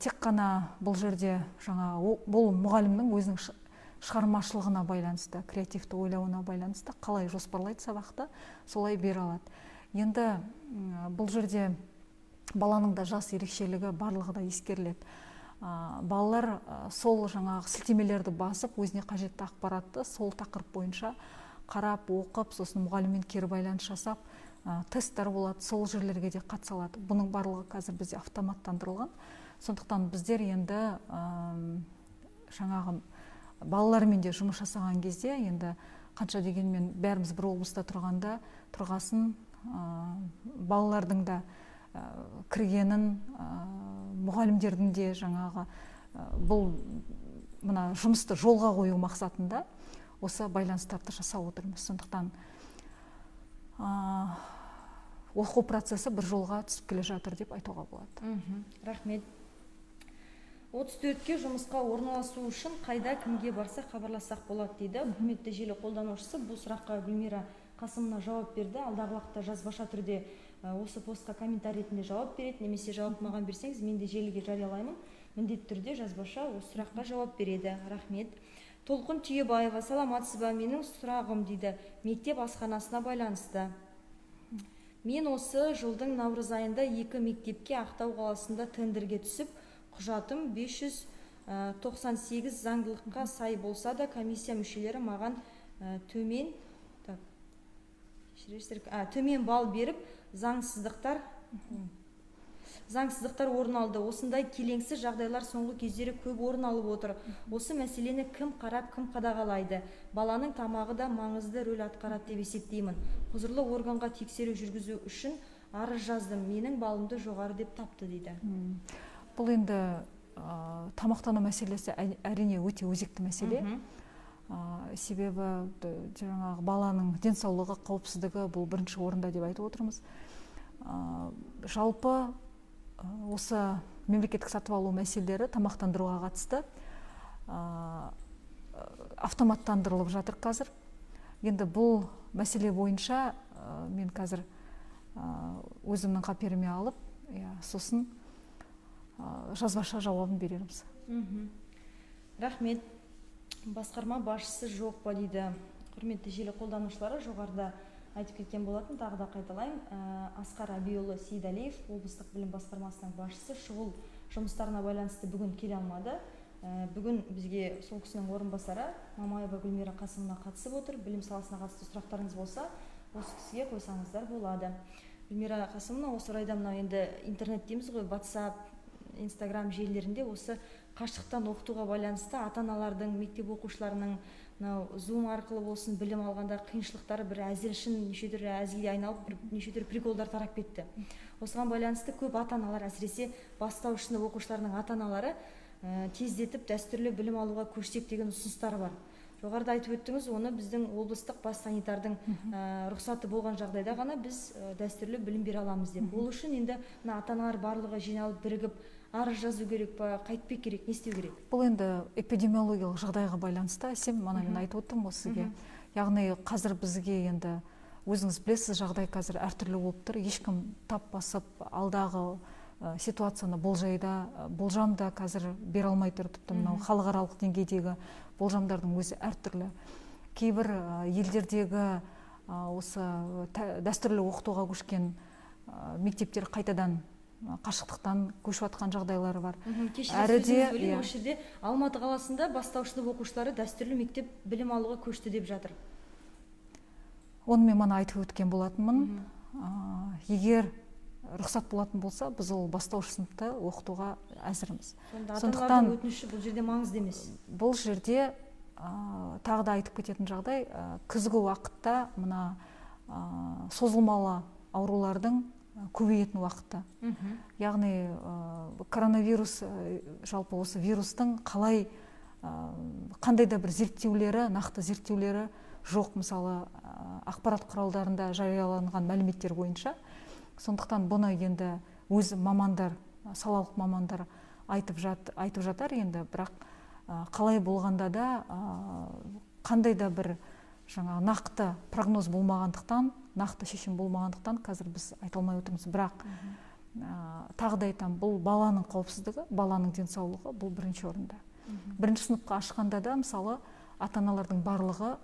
Тек қана бұл жерде жаңа бұл мұғалімнің өзінің шығармашылығына байланысты, креативті ойлауына байланысты, қалай жоспарлайды сабақты, солай бере алады. Енді бұл жерде баланың да жас ерекшелігі, барлығы да ескеріледі. Балалар сол жаңағы сілтемелерді басып, өзіне қажетті ақпаратты сол тақырып бойынша қарап, оқып, сосын мұғаліммен кері байланыс жасап, тесттер болады, сол жерлерге де қатыса алады. Бұның барлығы қазір бізде автоматтандырылған. Сондықтан біздер енді жаңағы балалармен де жұмыс жасаған кезде, енді қанша дегенмен бәріміз бір облыста тұрғанда тұрғасын, балалардың да кіргенін, мұғалімдердің де жаңағы бұл мына жұмысты жолға қою мақсатында осы байланыстарды жасап отырмыз. Сондықтан оқу процесі бір жолға түсіп келе жатыр деп айтуға болады. Рахмет. 34-ке жұмысқа орналасу үшін қайда, кімге барсақ, хабарлассақ болады дейді. Құрметті желі қолданушысы, бұл сұраққа Гүлмира Қасымовна жауап берді. Алдағы уақытта жазбаша түрде осы постқа комментарий ретінде жауап береді, немесе жауап маған берсеңіз, мен де желіге жариялаймын. Міндетті түрде жазбаша осы сұраққа жауап береді. Рахмет. Толқын Түйебаева, саламатсыз ба? Менің сұрағым дейді, мектеп асханасына байланысты. Мен осы жылдың наурыз айында 2 мектепке Ақтау қаласында тендерге түсіп, құжатым 598 заңдылыққа сай болса да, комиссия мүшелері маған төмен, так, төмен балл беріп, заңсыздықтар орын алды. Осындай келеңсіз жағдайлар соңғы кездері көп орын алып отыр. Осы мәселені кім қарап, кім қадағалайды? Баланың тамағы да маңызды рөл атқарады деп есептеймін. Құзырлы органға тексеру жүргізу үшін арыз жаздым. Менің балымды жоғары деп тапты дейді. Бұл енді тамақтану мәселесі әрине өте өзекті мәселе. Себебі жаңағы баланың денсаулығы, қауіпсіздігі бұл бірінші орында деп айтып отырмыз. Жалпы осы мемлекеттік сатып алу мәселелері тамақтандыруға қатысты автоматтандырылып жатыр қазір. Енді бұл мәселе бойынша мен қазір өзімнің қаперіме алып, сосын жазбаша жауабын берерміз. Рахмет. Басқарма басшысы жоқ па дейді. Құрметті желі қолданушылары, жоғарыда айтып кеткен болатын, тағы да қайталаймын. Асқар Әбиұлы Сейдалиев, облыстық білім басқармасының басшысы, шұғыл жұмыстарына байланысты бүгін келе алмады. Бүгін бізге сол кісінің орынбасары Мамаева Гүлмира Қасымовна қатысып отыр. Білім саласына қатысты сұрақтарыңыз болса, осы кісіге қойсаңыздар болады. Гүлмира Қасымовна, осы орайда мынау енді интернет дейміз ғой, WhatsApp, Инстаграм желілерінде осы қашықтан оқытуға байланысты ата-аналардың, мектеп оқушыларының мынау Zoom арқылы болсын білім алғанда қиыншылықтары бір әзіл үшін неше түрлі әзілге айналып, бір неше түрлі приколдар тарап кетті. Осыған байланысты көп ата-аналар, әсіресе бастауыш сынып оқушыларының ата-аналары тездетіп дәстүрлі білім алуға көшсек деген ұсыныстары бар. Жоғарыда айтып өттіңіз, оны біздің облыстық бас санитардың рұқсаты болған жағдайда ғана біз дәстүрлі білім бере аламыз деп. Ол үшін енді мына ата-аналар барлығы жиналып бірігіп арыз жазу керек па, қайтпек керек, не істеу керек? Бұл енді эпидемиологиялық жағдайға байланысты, Әсем, мана мен айтып өттім ғой сізге. Яғни қазір бізге енді өзіңіз білесіз, жағдай қазір әртүрлі болып тұр. Ешкім тап басып алдағы ситуацияны болжам да қазір бере алмай тұр. Тіпті мынау халықаралық деңгейдегі болжамдардың өзі әртүрлі. Кейбір елдердегі осы дәстүрлі оқытуға көшкен мектептер қайтадан қашықтықтан көшіп жатқан жағдайлары бар. Әрі де осы жерде Алматы қаласында бастауыш сынып оқушылары дәстүрлі мектеп білім алуға көшті деп жатыр. Оны мен мана айтып өткен болатынмын. Егер рұқсат болатын болса, біз ол бастауыш сыныпты оқытуға әзірміз. Сондықтан өтініші бұл жерде маңызды емес. Бұл жерде тағы да айтып кететін жағдай, күзгі уақытта мына созылмалы аурулардың көбейетін уақытта. Яғни коронавирус, жалпы осы вирустың қалай, қандай да бір зерттеулері, нақты зерттеулері жоқ, мысалы ақпарат құралдарында жарияланған мәліметтер бойынша. Сондықтан бұны енді өз мамандар, салалық мамандар айтып жатар енді, бірақ қалай болғанда да қандай да бір жаңа нақты прогноз болмағандықтан, нақты шешім болмағандықтан қазір біз айта алмай отырмыз. Бірақ тағы да айтамын, бұл баланың қауіпсіздігі, баланың денсаулығы бұл бірінші орында. Бірінші сыныпқа ашқанда да, мысалы, ата-аналардың барлығы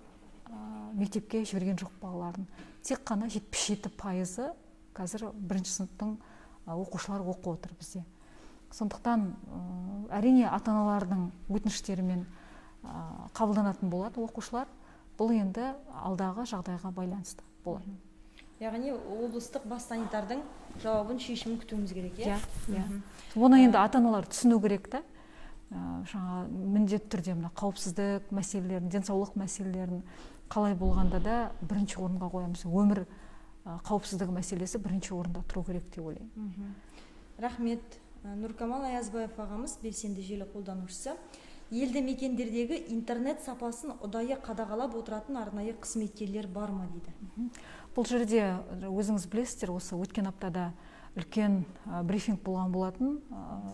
мектепке жіберген жоқ балаларын. Тек қана 77% қазір бірінші сыныптың оқушылары оқып отыр бізде. Сондықтан әрине ата-аналардың өтініштерімен қабылданатын болады оқушылар. Бұл енді алдағы жағдайға байланысты болады. Яғни облыстық бас санитардың жауабын, шешімін күтуіміз керек, иә? Иә. Оны енді ата-аналар түсіну керек та. Жаңа міндетті түрде мына қауіпсіздік мәселелерін, денсаулық мәселелерін қалай болғанда да бірінші орынға қоямыз. Өмір қауіпсіздігі мәселесі бірінші орында тұру керек деп ойлаймын. Рахмет. Нұркамал Аязбаев ағамыз, белсенді желі қолданушысы. Елді мекендердегі интернет сапасын ұдайы қадағалап отыратын арнайы қызметкерлер бар ма дейді. Бұл жерде өзіңіз білесіздер, осы өткен аптада Үлкен брифинг болған болатын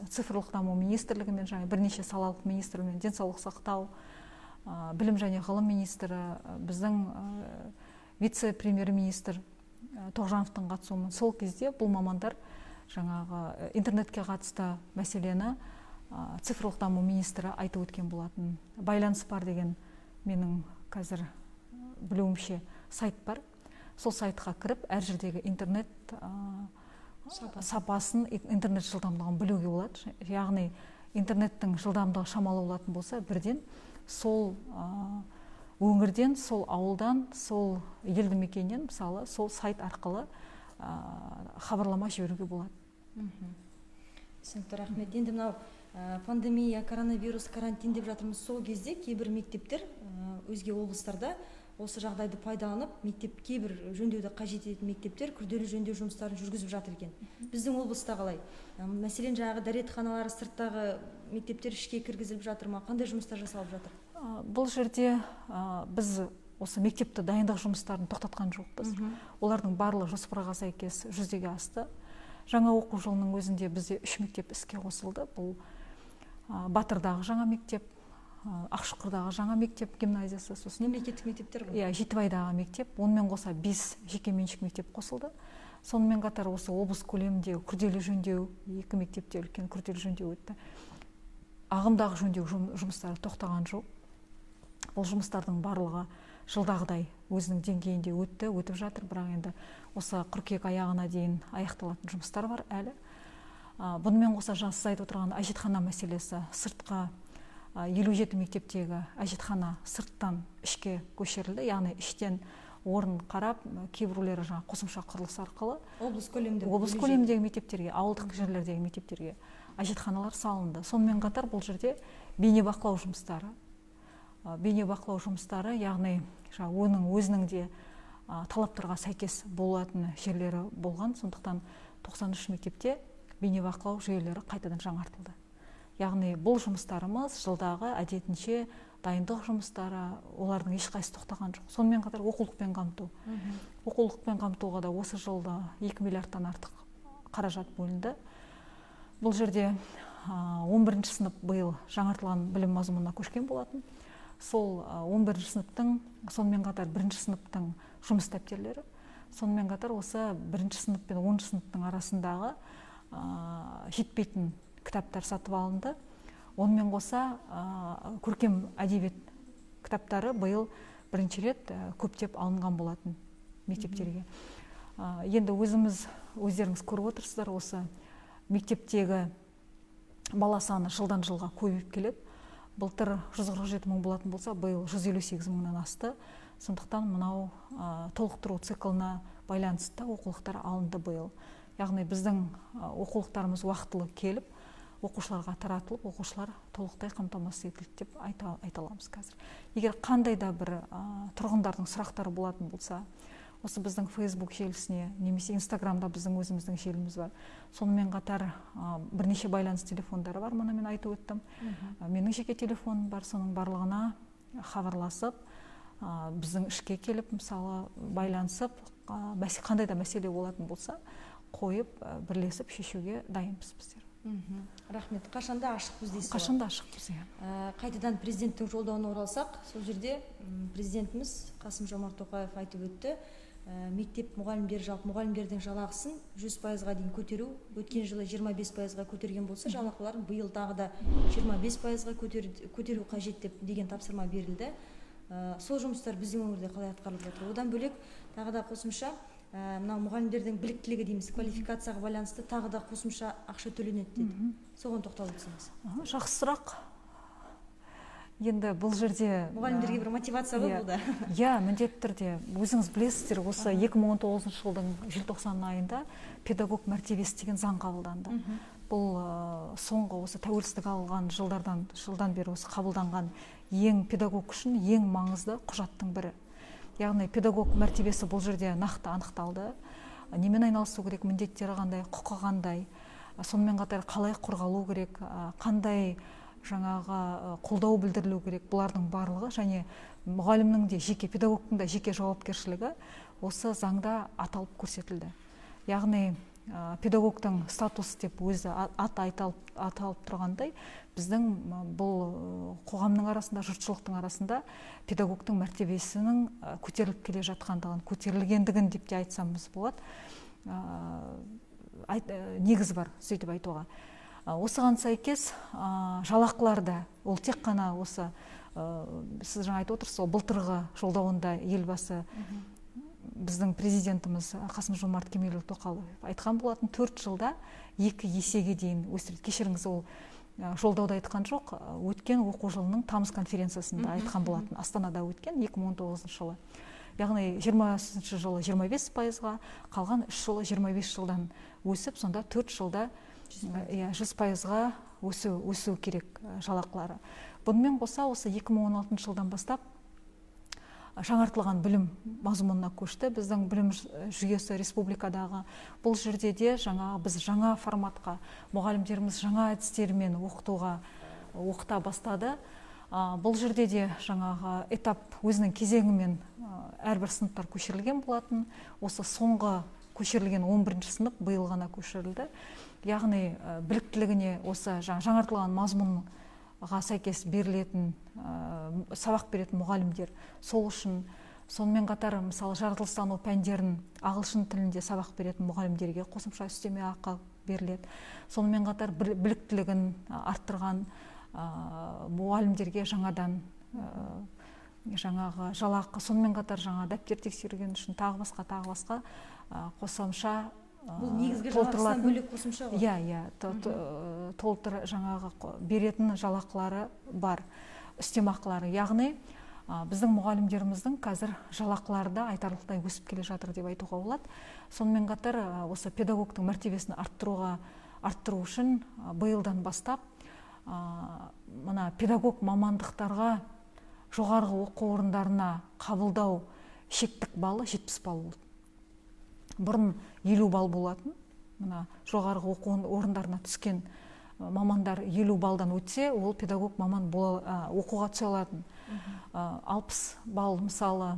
цифрлық даму министрлігімен және бірнеше салалық министрлігімен, денсаулық сақтау, білім және ғылым министрі, біздің вице-премьер-министр Тоғжановтың қатысуымен. Сол кезде бұл мамандар жаңағы интернетке қатысты мәселені цифрлық даму министрі айтып өткен болатын. Байланыс бар деген менің қазір білуімше сайт бар. Сол сайтқа кіріп, әр жердегі интернет сапасын, интернет жылдамдығын білуге болады. Яғни интернеттің жылдамдығы шамалы болатын болса, бірден сол өңірден, сол ауылдан, сол елді мекеннен, мысалы, сол сайт арқылы хабарлама жіберуге болады. Түсінікті, рахмет. Енді мынау пандемия, коронавирус, карантин деп жатырмыз. Сол кезде кейбір мектептер өзге облыстарда осы жағдайды пайдаланып, мектеп, кейбір жөндеуді қажет ететін мектептер күрделі жөндеу жұмыстарын жүргізіп жатыр екен. Біздің облыста қалай? Мәселен, жаңағы дәретханалары сырттағы мектептер ішке кіргізіліп жатыр ма? Қандай жұмыстар жасалып жатыр? Бұл жерде біз осы мектепті дайындық жұмыстарын тоқтатқан жоқпыз. Олардың барлығы жоспарға сәйкес жүзеге асты. Жаңа оқу жылының өзінде бізде 3 мектеп іске қосылды. Бұл Батырдағы жаңа мектеп, Ақшұқырдағы жаңа мектеп гимназиясы, сосын мемлекеттік мектептер ғой. Иә, Жетібайдағы мектеп, онымен қоса 5 жекеменшік мектеп қосылды. Сонымен қатар осы облыс көлемінде күрделі жөндеу, 2 мектепте үлкен күрделі жөндеу өтті. Ағымдағы жөндеу жұмыстары тоқтаған жоқ. Бұл жұмыстардың барлығы жылдағыдай өзінің деңгейінде өтті, өтіп жатыр, бірақ енді осы қыркүйек аяғына дейін аяқталатын жұмыстар бар әлі. Бұнымен қоса жаңа сіз айтып отырған әжетхана мәселесі, сыртқа 57 мектептегі әжетхана сырттан ішке көшірілді, яғни іштен орын қарап, кейбіреулері жаңа қосымша құрылыс арқылы облыс көлемінде, облыс көлеміндегі мектептерге, ауылдық жерлердегі мектептерге әжетханалар салынды. Сонымен қатар бұл жерде бейнебақылау жұмыстары, бейнебақылау жұмыстары, яғни оның өзінің де талаптарға сәйкес болатын жерлері болған, сондықтан 93 мектепте бейнебақылау жүйелері қайтадан жаңартылды. Яғни бұл жұмыстарымыз жылдағы әдетінше дайындық жұмыстары, олардың ешқайсысы тоқтаған жоқ. Сонымен қатар оқулықпен қамту. Оқулықпен қамтуға да осы жылда 2 миллиардтан артық қаражат бөлінді. Бұл жерде 11 сынып биыл жаңартылған білім мазмұнына көшкен болатын. Сол 11 сыныптың, сонымен қатар 1 сыныптың жұмыс дәптерлері, сонымен қатар осы 1 сынып пен 10 сыныптың арасындағы жетпейтін кітаптар сатып алынды. Онымен қоса көркем әдебиет кітаптары биыл бірінші рет көптеп алынған болатын мектептерге. Енді өздеріңіз көріп отырсыздар, осы мектептегі бала саны жылдан жылға көбейіп келеді. Былтыр 147 мың болатын болса, биыл 158 мыңнан асты. Сондықтан мынау толықтыру циклына байланысты оқулықтар алынды биыл. Яғни біздің оқулықтарымыз уақытылы келіп, оқушыларға таратылып, оқушылар толықтай қамтамасыз етілді деп айта аламыз қазір. Егер қандай да бір тұрғындардың сұрақтары болатын болса, осы біздің Facebook желісіне немесе Инстаграмда біздің өзіміздің желіміз бар. Сонымен қатар бірнеше байланыс телефондары бар, мына мен айтып өттім. Менің жеке телефоным бар, соның барлығына хабарласып, біздің ішке келіп, мысалы, байланысып, қандай да мәселе болатын болса, қойып, бірлесіп шешуге дайынбыз біздер. Рахмет. Қашанда ашықпыз дейсіз ғой? Қашанда ашықпыз, иә. Қайтадан президенттің жолдауына оралсақ, сол жерде президентіміз Қасым-Жомарт Тоқаев айтып өтті, мектеп мұғалімдері, жалпы мұғалімдердің жалақысын 100%-ға дейін көтеру, өткен жылы 25%-ға көтерген болса, жалақыларын биыл тағы да 25%-ға көтеру қажет деп деген тапсырма берілді. Сол жұмыстар біздің өңірде қалай атқарылып жатыр? Одан бөлек тағы да қосымша мынау мұғалімдердің біліктілігі дейміз, квалификацияға байланысты тағы да қосымша ақша төленеді деді. Соған тоқталып өтсеңіз. Жақсы сұрақ. Енді бұл жерде мұғалімдерге бір мотивация ғой бұл да. Иә, міндетті түрде. Өзіңіз білесіздер, осы 2019 жылдың желтоқсан айында педагог мәртебесі деген заң қабылданды. Бұл соңғы осы тәуелсіздік алған жылдан бері осы қабылданған ең педагог үшін ең маңызды құжаттың бірі. Яғни педагог мәртебесі бұл жерде нақты анықталды. Немен айналысу керек, міндеттері қандай, құқы қандай, сонымен қатар қалай қорғалу керек, қандай жаңағы қолдау білдірілу керек, бұлардың барлығы және мұғалімнің де жеке, педагогтың да жеке жауапкершілігі осы заңда аталып көрсетілді. Яғни педагогтың статусы деп өзі аты аталып тұрғандай, біздің бұл қоғамның арасында, жұртшылықтың арасында педагогтың мәртебесінің көтеріліп келе жатқандығын, көтерілгендігін деп те айтсамыз болады. Негіз бар сөйтіп айтуға. Осыған сәйкес жалақылар да, ол тек қана осы сіз жаңа айтып отырсыз ғой, былтырғы жолдауында елбасы, біздің президентіміз Қасым-Жомарт Кемелұлы Тоқаев айтқан болатын, 4 жылда 2 есеге дейін өсірді. Кешіріңіз, ол жолдауда айтқан жоқ, өткен оқу жылының тамыз конференциясында айтқан болатын, Астанада өткен 2019 жылы. Яғни 20 жылы 25%-ға, қалған 3 жылы 25 жылдан өсіп, сонда 4 жылда 100%-ға өсу керек жалақылары. Бұнымен қоса осы 2016 жылдан бастап жаңартылған білім мазмұнына көшті біздің білім жүйесі республикадағы. Бұл жерде де біз жаңа форматқа, мұғалімдеріміз жаңа әдістермен оқыта бастады. Бұл жерде де жаңағы этап өзінің кезеңімен әрбір сыныптар көшірілген болатын. Осы соңғы көшірілген 11 сынып биыл ғана көшірілді. Яғни біліктілігіне осы жаңартылған мазмұнға сәйкес берілетін, сабақ беретін мұғалімдер сол үшін, сонымен қатар мысалы жаратылыстану пәндерін ағылшын тілінде сабақ беретін мұғалімдерге қосымша үстеме ақы беріледі. Сонымен қатар біліктілігін арттырған мұғалімдерге жаңадан жаңағы жалақы, сонымен қатар жаңа дәптер тексерген үшін тағы басқа қосымша бұл негізгі жалақысынан бөлек қосымша ғой. Иә, толтыр жаңағы беретін жалақылары бар, үстемақылары. Яғни біздің мұғалімдеріміздің қазір жалақылары да айтарлықтай өсіп келе жатыр деп айтуға болады. Сонымен қатар осы педагогтың мәртебесін арттыру үшін биылдан бастап мына педагог мамандықтарға жоғарғы оқу орындарына қабылдау шектік балы 70 балл болды. Бұрын 50 балл болатын. Мына жоғарғы оқу орындарына түскен мамандар 50 балдан өтсе, ол педагог маман оқуға түсе алатын. 60 балл мысалы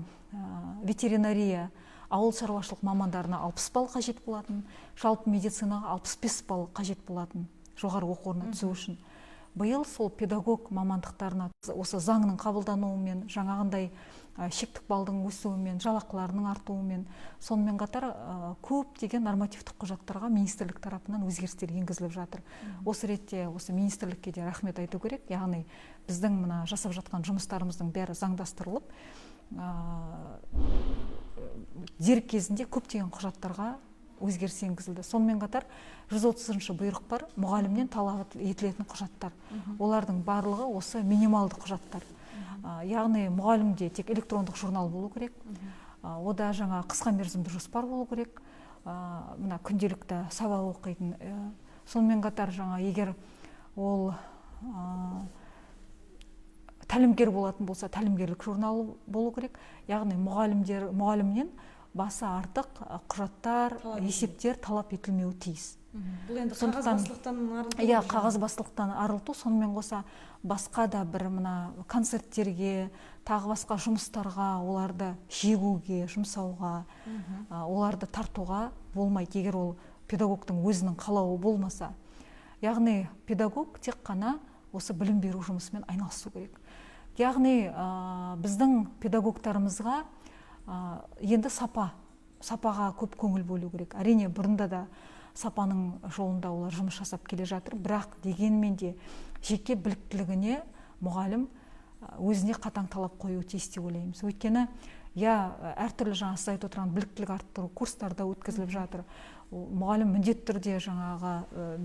ветеринария, ауыл шаруашылық мамандарына 60 балл қажет болатын, жалпы медицинаға 65 балл қажет болатын жоғарғы оқу орнына түсу үшін. Биыл сол педагог мамандықтарына осы заңның қабылдануымен, жаңағындай шектік балдың өсуімен, жалақыларының артуымен, сонымен қатар көптеген нормативтік құжаттарға министрлік тарапынан өзгерістер енгізіліп жатыр. Осы ретте осы министрлікке де рахмет айту керек. Яғни біздің мына жасап жатқан жұмыстарымыздың бәрі заңдастырылып, дер кезінде көптеген құжаттарға өзгеріс енгізілді. Сонымен қатар 130-шы бұйрық бар, мұғалімнен талап етілетін құжаттар. Олардың барлығы осы минималды құжаттар. Яғни мұғалімде тек электрондық журнал болу керек, ода жаңа қысқа мерзімді жоспар болу керек, мына күнделікті сабақ оқитын. Сонымен қатар жаңа егер ол тәлімгер болатын болса, тәлімгерлік журналы болу керек. Яғни мұғалімнен басы артық құжаттар, есептер талап етілмеуі тиіс. Бұл енді қағазбастылықтан арылту. Иә, қағазбастылықтан арылту, сонымен қоса басқа да бір мына концерттерге, тағы басқа жұмыстарға оларды жегуге, жұмсауға, оларды тартуға болмайды, егер ол педагогтың өзінің қалауы болмаса. Яғни педагог тек қана осы білім беру жұмысымен айналысу керек. Яғни біздің педагогтарымызға енді сапаға көп көңіл бөлу керек. Әрине, бұрында да сапаның жолында олар жұмыс жасап келе жатыр, бірақ дегенмен де жеке біліктілігіне мұғалім өзіне қатаң талап қоюы тиіс деп ойлаймыз. Өйткені, әртүрлі жаңа сіз айтып отырған біліктілік арттыру курстары да өткізіліп жатыр. Мұғалім міндетті түрде жаңағы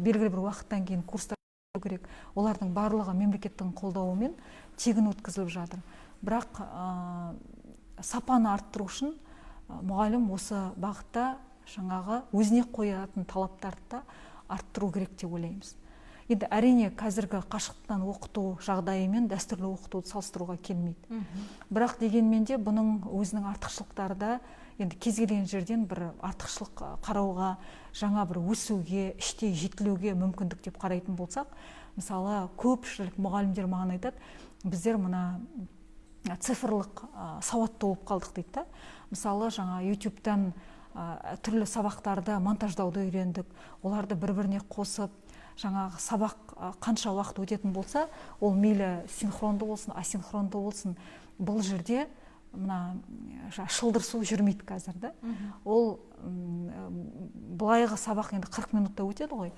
белгілі бір уақыттан кейін курстар керек. Олардың барлығы мемлекеттің қолдауымен тегін өткізіліп жатыр. Бірақ сапаны арттыру үшін мұғалім осы бағытта жаңағы өзіне қоятын талаптарды да арттыру керек деп ойлаймыз. Енді әрине қазіргі қашықтан оқыту жағдайымен дәстүрлі оқытуды салыстыруға келмейді. Бірақ дегенмен де бұның өзінің артықшылықтары да, енді кез келген жерден бір артықшылық қарауға, жаңа бір өсуге, іштей жетілуге мүмкіндік деп қарайтын болсақ, мысалы көпшілік мұғалімдер маған айтады, біздер мына цифрлық сауатты болып қалдық дейді да. Мысалы жаңа YouTube-тан түрлі сабақтарды монтаждауды үйрендік, оларды бір-біріне қосып, жаңағы сабақ қанша уақыт өтетін болса, ол мейлі синхронды болсын, асинхронды болсын, бұл жерде мына шылдыр су жүрмейді қазір да. Ол былайғы сабақ енді 40 минутта өтеді ғой.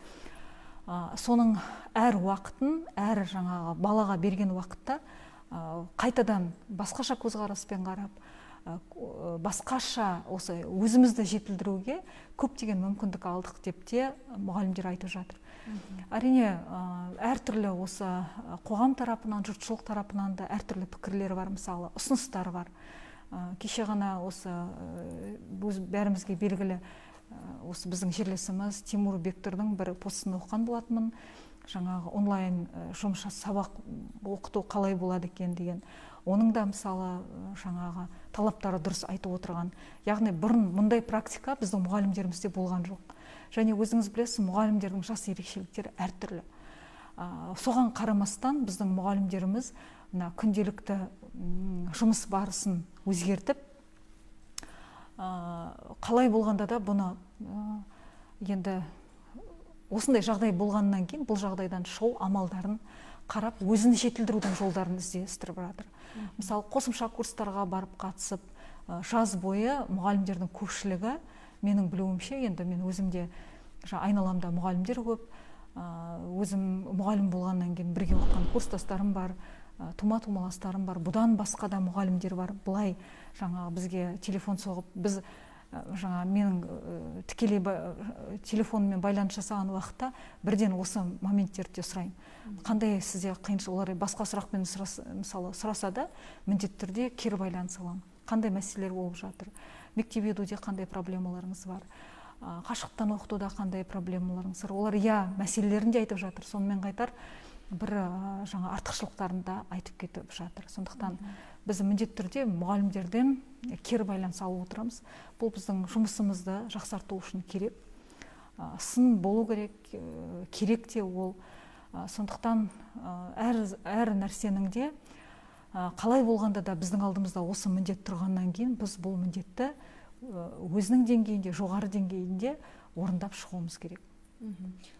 Соның әр уақытын, әр жаңағы балаға берген уақытта қайтадан басқаша көзқараспен қарап, басқаша осы өзімізді жетілдіруге көптеген мүмкіндік алдық деп те мұғалімдер айтып жатыр. Әрине, әртүрлі осы қоғам тарапынан, жұртшылық тарапынан да әртүрлі пікірлер бар, мысалы, ұсыныстар бар. Кеше ғана осы бәрімізге белгілі осы біздің жерлесіміз Тимур Бектұрдың бір постын оқыған болатынмын. Жаңағы онлайн жұмыс сабақ оқыту қалай болады екен деген. Оның да мысалы жаңағы талаптары дұрыс айтып отырған. Яғни бұрын мұндай практика біздің мұғалімдерімізде болған жоқ. Және өзіңіз білесіз, мұғалімдердің жас ерекшеліктері әртүрлі. Соған қарамастан біздің мұғалімдеріміз мына күнделікті жұмыс барысын өзгертіп, қалай болғанда да бұны енді осындай жағдай болғаннан кейін бұл жағдайдан шығу амалдарын қарап, өзін жетілдірудің жолдарын іздестіріп жатыр. Мысалы, қосымша курстарға барып қатысып, жаз бойы мұғалімдердің көпшілігі, менің білуімше, енді мен өзімде айналамда мұғалімдер көп, өзім мұғалім болғаннан кейін бірге оқыған курстастарым бар, тума-тумаластарым бар, бұдан басқа да мұғалімдер бар. Былай жаңағы бізге телефон соғып, біз жаңа менің тікелей телефонмен байланыс жасаған уақытта бірден осы моменттерді де сұраймын. Қандай сізде қиыншылық, олар басқа сұрақпен мысалы сұраса да, міндетті түрде кері байланыс аламын. Қандай мәселелер болып жатыр, мектеп едуде қандай проблемаларыңыз бар, қашықтан оқытуда қандай проблемаларыңыз бар. Олар иә мәселелерін де айтып жатыр, сонымен қатар бір жаңа артықшылықтарын да айтып кетіп жатыр. Сондықтан біз міндетті түрде мұғалімдерден кері байланыс алып отырамыз. Бұл біздің жұмысымызды жақсарту үшін керек. Сын болу керек, керек те ол. Сондықтан әр нәрсенің де қалай болғанда да біздің алдымызда осы міндет тұрғаннан кейін біз бұл міндетті өзінің деңгейінде, жоғары деңгейінде орындап шығуымыз керек.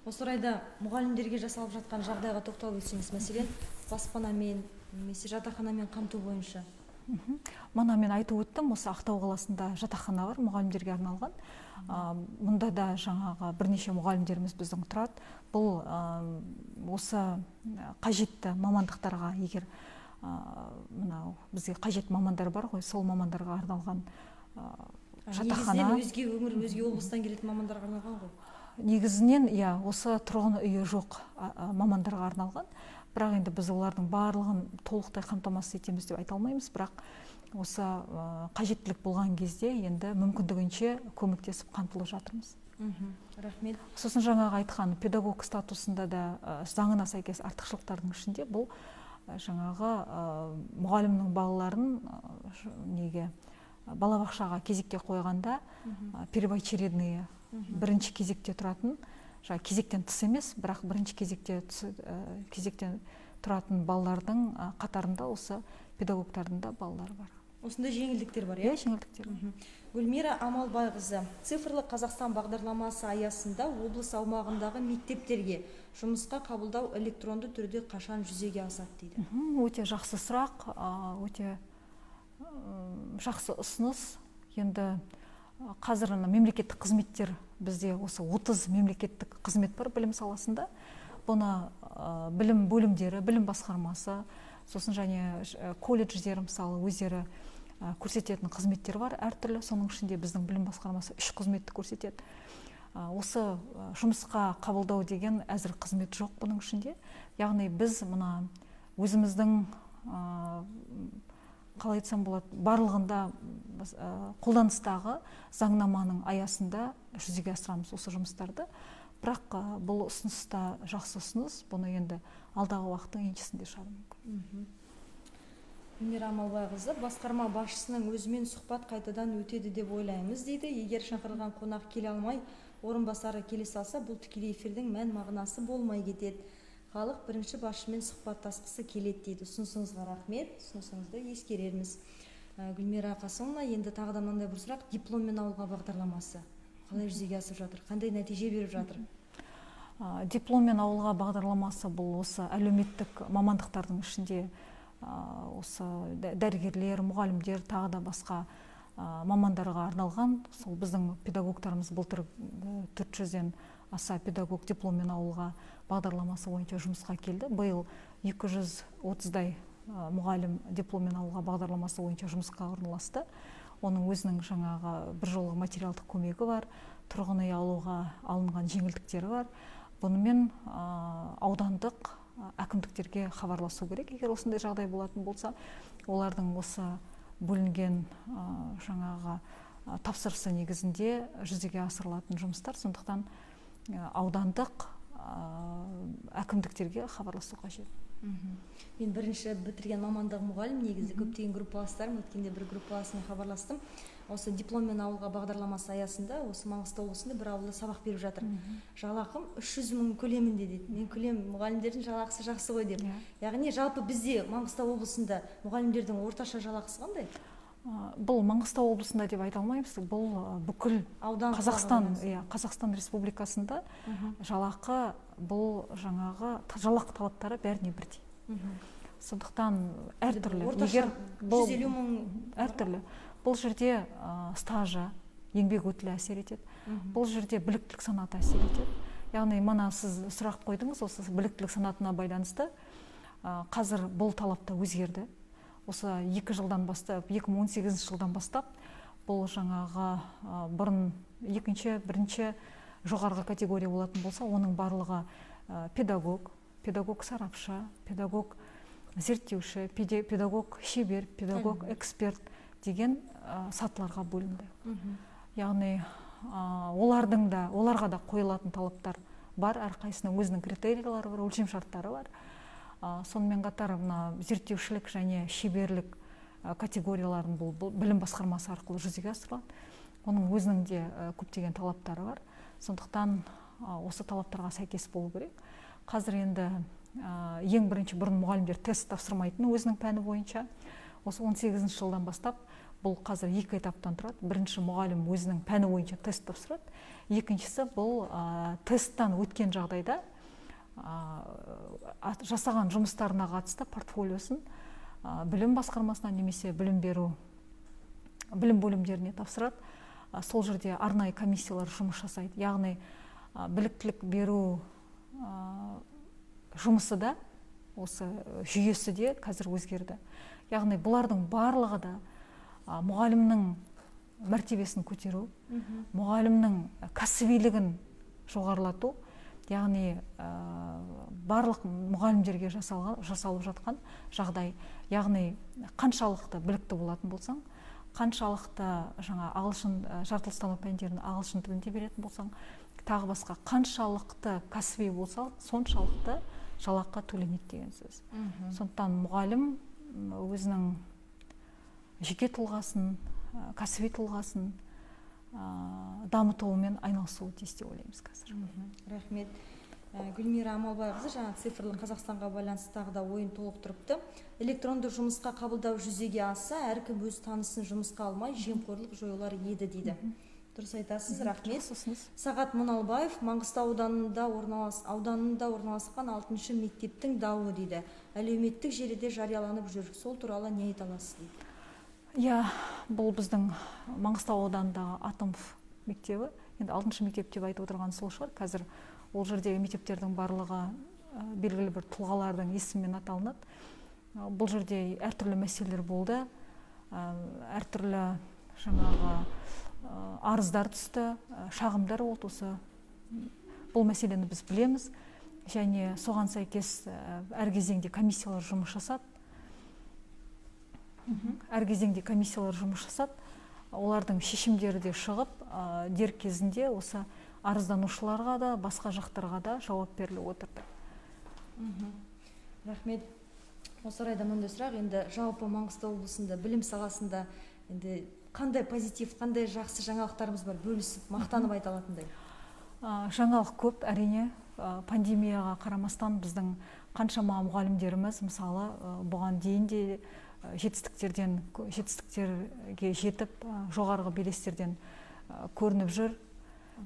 Осы орайда мұғалімдерге жасалып жатқан жағдайға тоқталып өтсеңіз, мәселен, баспанамен немесе жатақханамен қамту бойынша. Мана мен айтып өттім, осы Ақтау қаласында жатақхана бар мұғалімдерге арналған. Мұнда да жаңағы бірнеше мұғалімдеріміз біздің тұрады. Бұл осы қажетті мамандықтарға, егер мынау бізге қажет мамандар бар ғой, сол мамандарға арналған жатақхана. Негізінен өзге өңір, өзге облыстан келетін мамандарға арналған ғой. Негізінен, иә, осы тұрғын үйі жоқ мамандарға арналған. Бірақ енді біз олардың барлығын толықтай қамтамасыз етеміз деп айта алмаймыз, бірақ осы қажеттілік болған кезде енді мүмкіндігінше көмектесіп қамтылып жатырмыз. Рахмет. Сосын жаңағы айтқан педагог статусында да заңына сәйкес артықшылықтардың ішінде бұл жаңағы мұғалімнің балаларын неге балабақшаға кезекке қойғанда первоочередные, бірінші кезекте тұратын, жаңа кезектен тыс емес, бірақ бірінші кезекте кезектен тұратын балалардың қатарында осы педагогтардың да балалары бар. Осындай жеңілдіктер бар, иә? Иә, жеңілдіктер. Гүлмира Амалбайқызы, цифрлы Қазақстан бағдарламасы аясында облыс аумағындағы мектептерге жұмысқа қабылдау электронды түрде қашан жүзеге асады дейді. Өте жақсы сұрақ, өте жақсы ұсыныс. Енді қазір мемлекеттік қызметтер, бізде осы 30 мемлекеттік қызмет бар білім саласында. Бұны білім бөлімдері, білім басқармасы, сосын және колледждер, мысалы, өздері көрсететін қызметтер бар әртүрлі. Соның ішінде біздің білім басқармасы 3 қызметті көрсетеді. Осы жұмысқа қабылдау деген әзір қызмет жоқ бұның ішінде. Яғни біз мына өзіміздің, қалай айтсам болады, барлығында қолданыстағы заңнаманың аясында жүзеге асырамыз осы жұмыстарды. Бірақ бұл ұсыныс та жақсы ұсыныс, бұны енді алдағы уақыттың еншісінде шығару мүмкін. Гүлмира Амалбайқызы, басқарма басшысының өзімен сұхбат қайтадан өтеді деп ойлаймыз дейді. Егер шақырылған қонақ келе алмай, орынбасары келе салса, бұл тікелей эфирдің мән мағынасы болмай кетеді. Халық бірінші басшымен сұхбаттасқысы келеді дейді. Ұсынысыңызға рахмет, ұсынысыңызды ескерерміз. Гүлмира Қасымовна, енді тағы да мынандай бір сұрақ: дипломмен ауылға бағдарламасы қалай жүзеге асып жатыр, қандай нәтиже беріп жатыр? Дипломмен ауылға бағдарламасы бұл осы әлеуметтік мамандықтардың ішінде осы дәрігерлер, мұғалімдер, тағы да басқа мамандарға арналған. Сол біздің педагогтарымыз былтыр 400-ден аса педагог дипломмен ауылға бағдарламасы бойынша жұмысқа келді. Биыл 230-дай мұғалім дипломмен ауылға бағдарламасы бойынша жұмысқа орналасты. Оның өзінің жаңағы бір жолғы материалдық көмегі бар, тұрғын үй алуға алынған жеңілдіктері бар. Бұнымен аудандық әкімдіктерге хабарласу керек, егер осындай жағдай болатын болса. Олардың осы бөлінген жаңағы тапсырысы негізінде жүзеге асырылатын жұмыстар. Сондықтан аудандық әкімдіктерге хабарласу қажет. Мен бірінші бітірген мамандығым мұғалім негізі, көптеген группаластарым, өткенде бір группаласыммен хабарластым. Осы дипломмен ауылға бағдарламасы аясында осы Маңғыстау облысында бір ауылда сабақ беріп жатыр. Жалақым 300 мың көлемінде дейді. Мен күлемін, мұғалімдердің жалақысы жақсы ғой деп. Яғни жалпы бізде Маңғыстау облысында мұғалімдердің орташа жалақысы қандай? Бұл Маңғыстау облысында деп айта алмаймыз, бұл бүкіл аудан Қазақстан, иә, Қазақстан Республикасында жалақы, бұл жаңағы жалақы талаптары бәріне бірдей. Сондықтан әртүрлі. Орташа 150 мың. Әртүрлі. Бұл жерде стажы, еңбек өтілі әсер етеді. Бұл жерде біліктілік санаты әсер етеді. Яғни мана сіз сұрақ қойдыңыз, осы біліктілік санатына байланысты қазір бұл талап та өзгерді. Осы 2 жылдан бастап, 2018 жылдан бастап, бұл жаңағы бұрын екінші, бірінші жоғарғы категория болатын болса, оның барлығы педагог, педагог сарапшы, педагог зерттеуші, педагог шебер, педагог эксперт деген сатыларға бөлінді. Яғни олардың да, оларға да қойылатын талаптар бар, әрқайсысының өзінің критерийлері бар, өлшем шарттары бар. Сонымен қатар мына зерттеушілік және шеберлік категорияларын бұл білім басқармасы арқылы жүзеге асырылады. Оның өзінің де көптеген талаптары бар. Сондықтан осы талаптарға сәйкес болу керек. Қазір енді ең бірінші бұрын мұғалімдер тест тапсырмайтын өзінің пәні бойынша. Осы 18 жылдан бастап бұл қазір екі этаптан тұрады. Бірінші, мұғалім өзінің пәні бойынша тест тапсырады. Екіншісі, бұл тесттан өткен жағдайда жасаған жұмыстарына қатысты портфолиосын білім басқармасына немесе білім беру білім бөлімдеріне тапсырады. Сол жерде арнайы комиссиялар жұмыс жасайды. Яғни біліктілік беру жұмысы да, осы жүйесі де қазір өзгерді. Яғни бұлардың барлығы да мұғалімнің мәртебесін көтеру, мұғалімнің кәсібилігін жоғарылату, яғни барлық мұғалімдерге жасалып жатқан жағдай. Яғни қаншалықты білікті болатын болсаң, қаншалықты жаңа ағылшын, жаратылыстану пәндерін ағылшын тілінде беретін болсаң, тағы басқа қаншалықты кәсіби болсаң, соншалықты жалақы төленеді деген сөз. Сондықтан мұғалім өзінің жеке тұлғасын, кәсіби тұлғасын дамытуымен айналысуы тиіс деп ойлаймыз қазір. Рахмет. Гүлмира Амалбайқызы жаңа цифрлы Қазақстанға байланысты тағы да ойын толықтырыпты. Электронды жұмысқа қабылдау жүзеге асса, әркім өз танысын жұмысқа алмай, жемқорлық жойылар еді дейді. Дұрыс айтасыз, рахмет. Сағат Мұналбаев, Маңғыстау ауданында орналасқан 6-шы мектептің дауы дейді. Әлеуметтік желіде жарияланып жүр. Сол туралы не айта аласыз дейді. Иә, бұл біздің Маңғыстау ауданындағы Атомов мектебі. Енді 6-шы мектеп деп айтып отырған сол шығар. Қазір ол жердегі мектептердің барлығы белгілі бір тұлғалардың есімімен аталынады. Бұл жерде әртүрлі мәселелер болды, әртүрлі жаңағы арыздар түсті, шағымдар болды. Осы бұл мәселені біз білеміз және соған сәйкес әр кезеңде комиссиялар жұмыс жасады. Әр кезеңде комиссиялар жұмыс жасады. Олардың шешімдері де шығып, дер кезінде осы арызданушыларға да, басқа жақтарға да жауап беріліп отырды. Рахмет. Осы орайда мындай сұрақ, енді жалпы Маңғыстау облысында білім саласында енді қандай позитив, қандай жақсы жаңалықтарымыз бар, бөлісіп, мақтанып айта алатындай? Жаңалық көп, әрине. Пандемияға қарамастан біздің қаншама мұғалімдеріміз, мысалы, бұған дейін де жетістіктерге жетіп, жоғарғы белестерден көрініп жүр.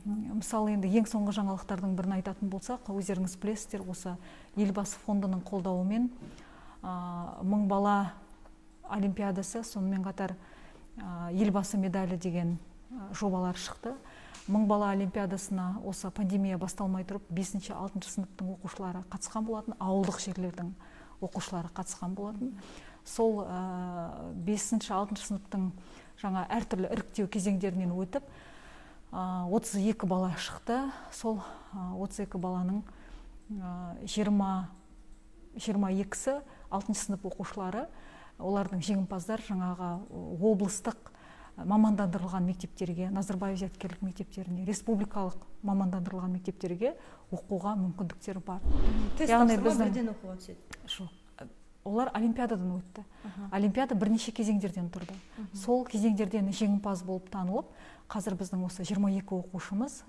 Мысалы, енді ең соңғы жаңалықтардың бірін айтатын болсақ, өздеріңіз білесіздер, осы Елбасы фондының қолдауымен «Мың бала олимпиадасы», сонымен қатар «Елбасы медалі» деген жобалар шықты. «Мың бала олимпиадасына» осы пандемия басталмай тұрып 5-ші, 6 сыныптың оқушылары қатысқан болатын, ауылдық жерлердің оқушылары қатысқан болатын. Сол 5-ші, 6 сыныптың жаңа әртүрлі іріктеу кезеңдерінен өтіп, 32 бала шықты. Сол 32 баланың 22-сі 6 сынып оқушылары. Олардың жеңімпаздар жаңағы облыстық мамандандырылған мектептерге, Назарбаев зияткерлік мектептеріне, республикалық мамандандырылған мектептерге оқуға мүмкіндіктері бар. Тест тапсырма, бірден оқуға түседі? Жоқ, олар олимпиададан өтті. Олимпиада бірнеше кезеңдерден тұрды. Сол кезеңдерден жеңімпаз болып танылып, қазір біздің осы 22 оқушымыз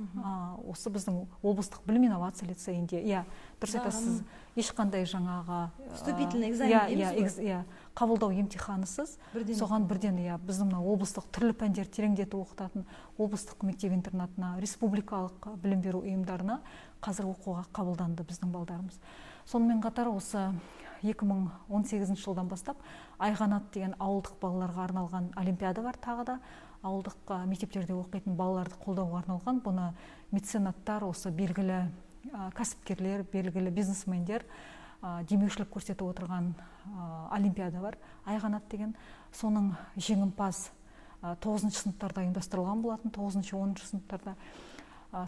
осы біздің облыстық білім инновация лицейінде. Иә, дұрыс айтасыз, ешқандай жаңағы Вступительный экзамен дейміз ғой? Иә, қабылдау емтиханысыз соған бірден, иә, біздің мына облыстық түрлі пәндерді тереңдетіп оқытатын облыстық мектеп интернатына, республикалық білім беру ұйымдарына қазір оқуға қабылданды біздің балдарымыз. Сонымен қатар осы 2018 жылдан бастап «Айғанат» деген ауылдық балаларға арналған олимпиада бар, тағы да ауылдық мектептерде оқитын балаларды қолдауға арналған. Бұны меценаттар, осы белгілі кәсіпкерлер, белгілі бизнесмендер демеушілік көрсетіп отырған олимпиада бар, «Айғанат» деген. Соның жеңімпаз, тоғызыншы сыныптарда ұйымдастырылған болатын, 9-, 10 сыныптарда.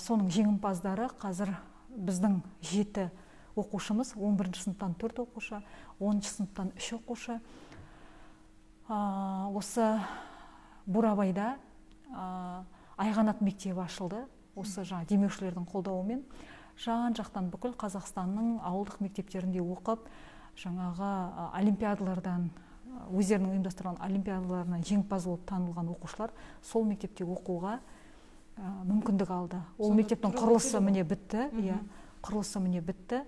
Соның жеңімпаздары қазір біздің жеті оқушымыз: 11 сыныптан төрт оқушы, 10 сыныптан үш оқушы. Осы Бурабайда «Айғанат» мектебі ашылды. Осы жаңа демеушілердің қолдауымен жан жақтан бүкіл Қазақстанның ауылдық мектептерінде оқып, жаңағы олимпиадалардан, өздерінің ұйымдастырған олимпиадаларынан жеңімпаз болып танылған оқушылар сол мектепте оқуға мүмкіндік алды. Ол Сонда мектептің тұрғылықты құрылысы ғой? міне бітті, иә, құрылысы міне бітті.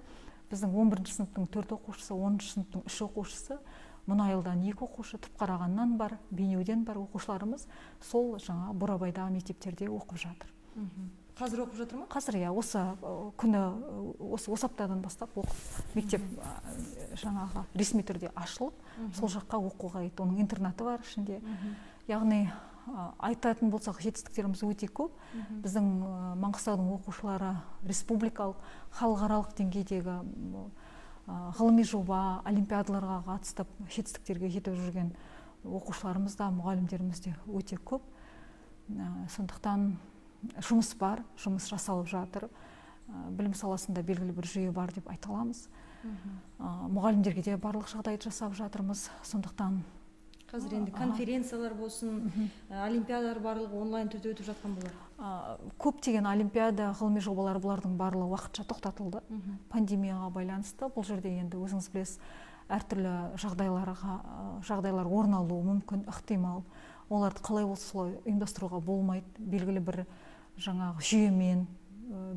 Біздің 11 сыныптың төрт оқушысы, 10 сыныптың үш оқушысы, Мұнайлыдан екі оқушы, Түпқарағаннан бар, Бейнеуден бар оқушыларымыз сол жаңа Бурабайдағы мектептерде оқып жатыр. Қазір оқып жатыр ма? Қазір, иә, осы күні, осы аптадан бастап оқып, мектеп жаңағы ресми түрде ашылып, сол жаққа оқуға кетті. Оның интернаты бар ішінде. Яғни айтатын болсақ, жетістіктеріміз өте көп. Біздің Маңғыстаудың оқушылары республикалық, халықаралық деңгейдегі ғылыми жоба, олимпиадаларға қатысып, жетістіктерге жетіп жүрген оқушыларымыз да, мұғалімдеріміз де өте көп. Сондықтан жұмыс бар, жұмыс жасалып жатыр. Білім саласында белгілі бір жүйе бар деп айта аламыз. Мұғалімдерге де барлық жағдайды жасап жатырмыз. Сондықтан Қазір енді конференциялар болсын, олимпиадалар, барлығы онлайн түрде өтіп жатқан болар. Көптеген олимпиада, ғылыми жобалар, бұлардың барлығы уақытша тоқтатылды пандемияға байланысты. Бұл жерде енді өзіңіз білесіз, әртүрлі жағдайлар орын алуы мүмкін, ықтимал. Оларды қалай болса солай ұйымдастыруға болмайды, белгілі бір жаңағы жүйемен,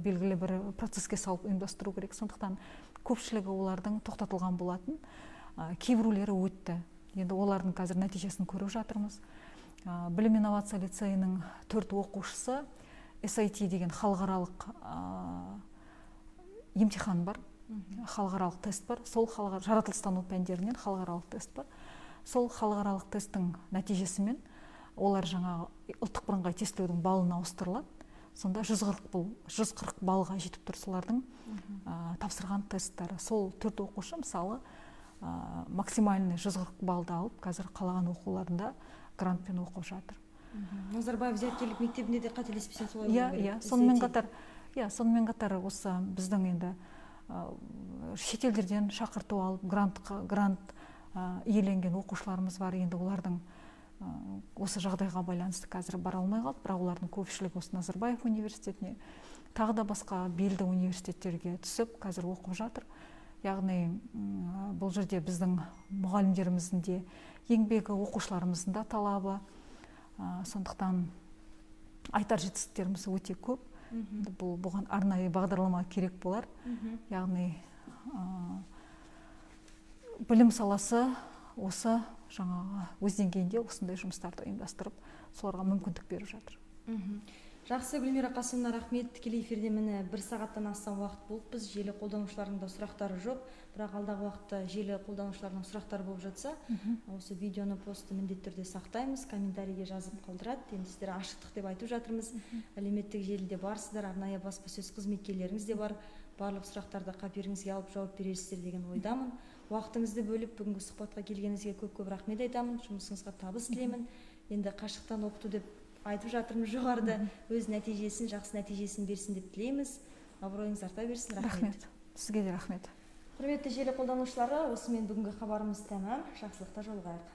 белгілі бір процеске салып ұйымдастыру керек. Сондықтан көпшілігі олардың тоқтатылған болатын. Кейбіреулері өтті, енді олардың қазір нәтижесін көріп жатырмыз. Білім инновация лицейінің төрт оқушысы SAT деген халықаралық емтихан бар, халықаралық тест бар. Сол жаратылыстану пәндерінен халықаралық тест бар. Сол халықаралық тесттің нәтижесімен олар жаңағы ұлттық бірыңғай тестілеудің балына ауыстырылады. Сонда 140, бұл 140 баллға жетіп тұр солардың тапсырған тесттері. Сол төрт оқушы, мысалы, максимальный 140 баллды алып, қазір қалаған оқуларында грантпен оқып жатыр. Назарбаев зияткерлік мектебінде де, қателеспесем, солай Иә. болу керек. Иә, сонымен SAT. қатар, иә, сонымен қатар осы біздің енді шетелдерден шақырту алып, грант иеленген оқушыларымыз бар. Енді олардың осы жағдайға байланысты қазір бара алмай қалды, бірақ олардың көпшілігі осы Назарбаев университетіне, тағы да басқа белді университеттерге түсіп, қазір оқып жатыр. Яғни бұл жерде біздің мұғалімдеріміздің де еңбегі, оқушыларымыздың да талабы. Сондықтан айтар жетістіктеріміз өте көп. Енді бұған арнайы бағдарлама керек болар. Яғни білім саласы осы Жаңағы өз деңгейінде осындай жұмыстарды ұйымдастырып, соларға мүмкіндік беріп жатыр. Жақсы, Гүлмира Қасымовна, рахмет. Тікелей эфирде, міне, бір сағаттан астам уақыт болыппыз. Желі қолданушыларының да сұрақтары жоқ, бірақ алдағы уақытта желі қолданушыларының сұрақтары болып жатса, осы видеоны, постты міндетті түрде сақтаймыз, комментарийге жазып қалдырады. Енді сіздер ашықтық деп айтып жатырмыз, әлеуметтік желіде барсыздар, арнайы баспасөз қызметкерлеріңіз де бар, барлық сұрақтарды қаперіңізге алып, жауап бересіздер деген ойдамын. Уақытыңызды бөліп, бүгінгі сұхбатқа келгеніңізге көп көп рахмет айтамын, жұмысыңызға табыс тілеймін. Енді қашықтан оқыту деп айтып жатырмыз жоғарыда, өз нәтижесін, жақсы нәтижесін берсін деп тілейміз. Абыройыңыз арта берсін, рахмет. Рахмет сізге де, рахмет. Құрметті желі қолданушылары, осымен бүгінгі хабарымыз тәмам. Жақсылықта жолығайық.